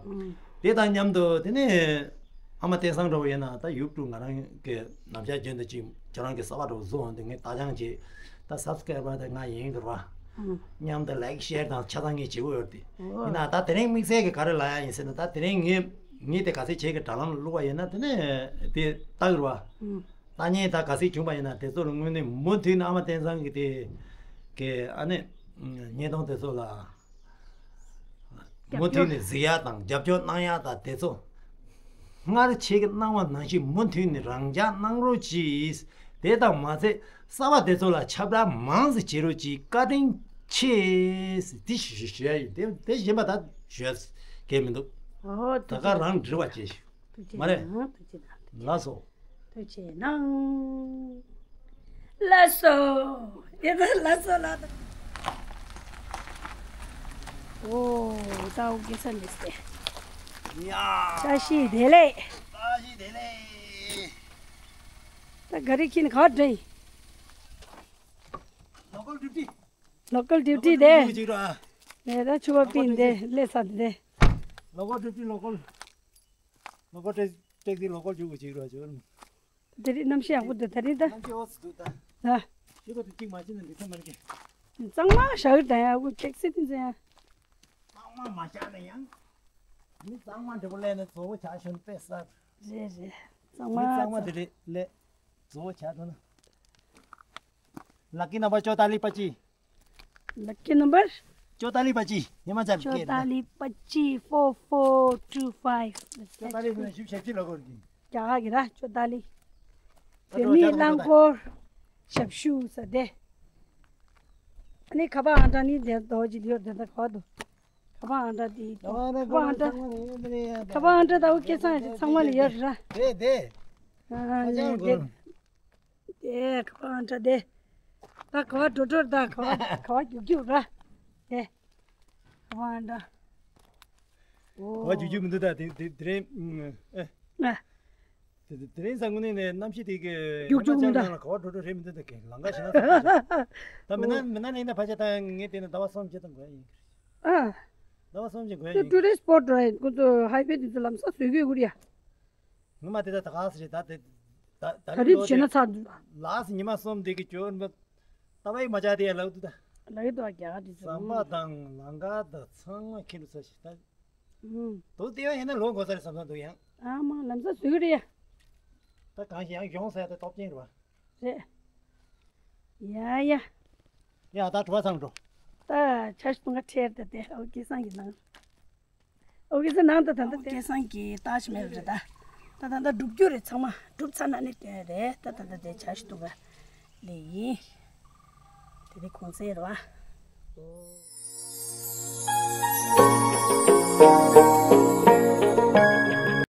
དེ་དང་མཉམ་དུ་དེ་ནས་ཨ་མ་བསྟན་སང་འགྲོ་བ་ཡིན་ན་ད་ཡུ་ཊུབ་ང་རང་གི་ནམ་ཞག་རྒྱུན་དུ་ཅིག་ཁྱོད་རང་གི་གསར་པ་འགྲོ་བཟོ་འོང་དེ་ངས་ད་ཅང་ཅིག་ད་སབ་སི་ཀ་རེ་བར་དེ་ང་ཡིན་གི་རོ། མཉམ་དུ་ལའིག་ཤེར་དང་ཆ་ཚང་ངས་བྱེད་དགོས་ཡོད་དེ། ཡིན་ན་ད་དེ་རིང་དམིགས་བསལ་གྱི་ག་རེ་ལབ་ཡ་ཡིན་ཟེར་ན་ད་དེ་རིང་ངས་ངས་དེ་ག་ཚད་བྱེད་ཀྱི་དྲ་ལམ་ལ་བླུགས་པ་ཡིན་ན་དེ་ནས་དེ་ལྟ་གི་རོ། ལྟ་ཉན་ད་ག་ཚད་བྱུང་བ་ཡིན་ན་དེ་ཚོ་ལ་དངོས་གནས་མུ་མཐུད་ནས་ཨ་མ་བསྟན་སང་གི་དེ་གི་ཨ་ནི་བརྙན་ཐུང་དེ་ཚོ་ལ་མུ་མཐུད་ནས་གཟིགས་ཡག་དང་རྒྱབ་སྐྱོར་གནང་ཡག་དང་དེ་ཚོ་སྔར་ཁྱེད་ཀྱིས་གནང་བ་ནང་བཞིན་མུ་མཐུད་ནས་རང་འཇགས་གནང་རོགས་གྱིས། དེ་དང་མ་ཚད་གསར་པ་དེ་ཚོ་ལ་ཁྱབ་བསྒྲགས་མང་ཙམ་བྱེད་རོགས་གྱིས། བཀའ་དྲིན་ཆེ་ཟེར་དེ་ཞུ་ཞུ་ཞུ་ཡ་ཡིན། དེ་དེ་གཞན་པ་ད་ཞུ་ཡ་གལ་མི་འདུག་ཨོ་ད་ག་རང་འབྲེལ་བ་བྱེད་ཞུ། ཐུགས་རྗེ་མ་རེད། གནང་། ཐུགས་རྗེ་གནང་། ལགས་སོ། ཐུགས་རྗེ་གནང་། ལགས་སོ། ཡ་ད་ལགས་སོ་ལགས་སོ། ཨོ་ད་འུ་སྐད་ས་མི་སྟེ། ཡ། བཀྲ་ཤིས་བདེ་ལེགས། བཀྲ་ཤིས་བདེ་ལེགས། ད་ག་རེ་ཁྱེར་ནས་ག་པར་འགྲོ་ཡིན། ལོ་ཀལ་ཌིའུ་ཊི། ལོ་ཀལ་ཌིའུ་ཊི་དེ། ལོ་ཀལ་ཌིའུ་ཊི་ཅིག་རེད་ཨ། ནས་ད་ཆུ་བ་པིན་དེ་སླེབས་ས་དེ། ལོ་ཀལ་ཌིའུ་ཊི་ལོ་ཀལ། ལོ་ཀལ་ཊེག་ཊེག་སི་ལོ་ཀལ་ཅུ་གི་ཅིག་རེད་ཨ་ཅོ། དེ་རིང་གནམ་གཤིས་ཡག་པོ་འདུག་དེ་རིང་ད། གནམ་གཤིས་འོ་ཙི་འདུག་ད། ད། ཤི་གོ་དེ་གཅིག་མ་ཕྱིན་ན་འདི་ཚོ་མར་གི། གཙང་མ་ཞག་ད་ཡ་འུ་ཊེག་སི་དེ་ཚོ་ཡ། གཙང་མ་མ་བཞག་ན་ཡང་། མི་གཙང་མ་འདྲ་པོ་ལས་ནས་བཟོ་བོ་ཆགས་ཤོན་པས་སར། རེད་རེད། གཙང་མ། མི་གཙང་མ་དེ་རེད་ལས། བཟོ་བོ་ཆགས་འགྲོ་ན། ལ་ཀི་ནམ་བར་ཅོ་ཏ་ལི་པ་ཅི། ལ་ཀི་ནམ་བར། ཅོ་ཏ་ལི་པ་ཅི། ཉི་མ་ཚར་ཅོ་ཏ་ལི་པ་ཅི་ཕོར་ཕོར་ཊུ་ཕའིབ། ཅོ་ཏ་ལི་ནས་ཞིབ་ཞིབ་ཅི་ལ་གོར་གི། རྒྱ་གར་གྱི་ར་ཅོ་ཏ་ལི། བོད་མིའི་རླངས་འཁོར་ཞབས་ཞུ་ས་དེ། ཨ་ནི་ཁ་པར་ཨང་གྲངས་ནི་དེ་རྡོ་རྗེ་ལིའུ་དེ་ད་ག་བ་འདུག་ཁ་པར་ཨང་གྲངས་དེ་ཁ་པར་ཨང་གྲངས། ཁ་པར་ཨང་གྲངས་ད་འུ་སྐད་ཚང་ཚང་མ་ལ་ཡོད་ར། དེ་དེ། ཨ་ནི་དེ། དེ་ག་བ་འདྲ་དེ། ད་ག་བ་འགྲོ་འགྲོ་ད་ག་བ་ག་བ་རྒྱུག་རྒྱུག་ར། དེ། ག་བ་འདྲ། ཨོ། ག་བ་རྒྱུག་རྒྱུག་མི་འདུག་ད་དེ་དེ་དེ་རིང་ཨ། ཨ། དེ་དེ་དེ་རིང་ས་དངོས་གནས་ནས་གནམ་གཤིས་དེ་གི་རྒྱུག་རྒྱུག་མི་འདུག་ཉི་མ་ལྕགས་ནང་ལ་ག་བ་འགྲོ་འགྲོ་རེད་མི་འདུག་ད་གི་ལམ་ཁ་ཞིག་ན་ད་མི་སྣ་མི་སྣ་ནས་ཡིན་ན་ཕལ་ཆེར་ད་ངས་བལྟས་ན་ཟླ་བ་གསུམ་བྱས་ད་འགོར་ཡ་ཡིན། ཨ། ཟླ་བ་གསུམ་བྱས་འགོར་ཡ་ཡིན། ཊུ་རི་སི་ཊི་སི་པོ་ཊི་རེད། ཁོ་ཚོ་ཧའི་ཝེ་དེ་ཚོ་ལམ་སང་བཟོས་དགོས་ཀྱི་རེད་ཡ། ངོ་མ་དེ་ད་ད་ག་ཟེ་རེད་ད་དེ། ད་ད་ད་རེས་རིབ་ལོ་བྱས་ན་དེ་ཚར་འདུག་ལགས་སེ་ཉི་མ་གསུམ་དེ་གི་སྐྱོར་མ། ལྟ་བའི་མ་བྱ་དེ་ཡ་ལག་ཏུ་ད། ལག་ཏུ་རྒྱ་གར་དེ་ཚོ། ཟམ་པ་དང་ལམ་ཁ་དང་ཚང་མ་ཁྱེར་འདུག་ས་ཞིག་ད། ཨུམ། དུ་དེ་ཡང་ཡིན་ན་ལོ་འགོར་ས་རེད་བསམ་བསམ་འདུག་ཡང་། ཨ་མ་ལམ་སང་བཟོས་ཀྱི་རེད་ཡ། ད་གང་ཞིག་ཡང་གཞུང་ཟེར་ཡ་དེ་སྟོབས་ཆེན་རེད་བ། རེད། ཡ་ཡ། ཡ་ད་གྲུ་པ་ཚང་འགྲོ། ད་ཆ་ཞིག་ཏུ་ང་ཁྲེལ་ད་དེ་ཨོ་སྐལ་བཟང་གི་ནང་། ཨོ་སྐལ་བཟང་ནང་ད་ད་ད་དེ། སྐལ་བཟང་གི་ལྟ་ཞིག་མེད་རེད་ད། ད་ད་ད་སྒྲུབ་རྒྱུ་རེད་ཚང་མ་སྒྲུབ་ཚར་ན་ནི་དེ་རེད་ད་ད་ད་དེ་ཆ་ཞིག་ཏུ་ང་ལས་ཡིན། དེ་དེ་གོང་ཚད་རེད་བ།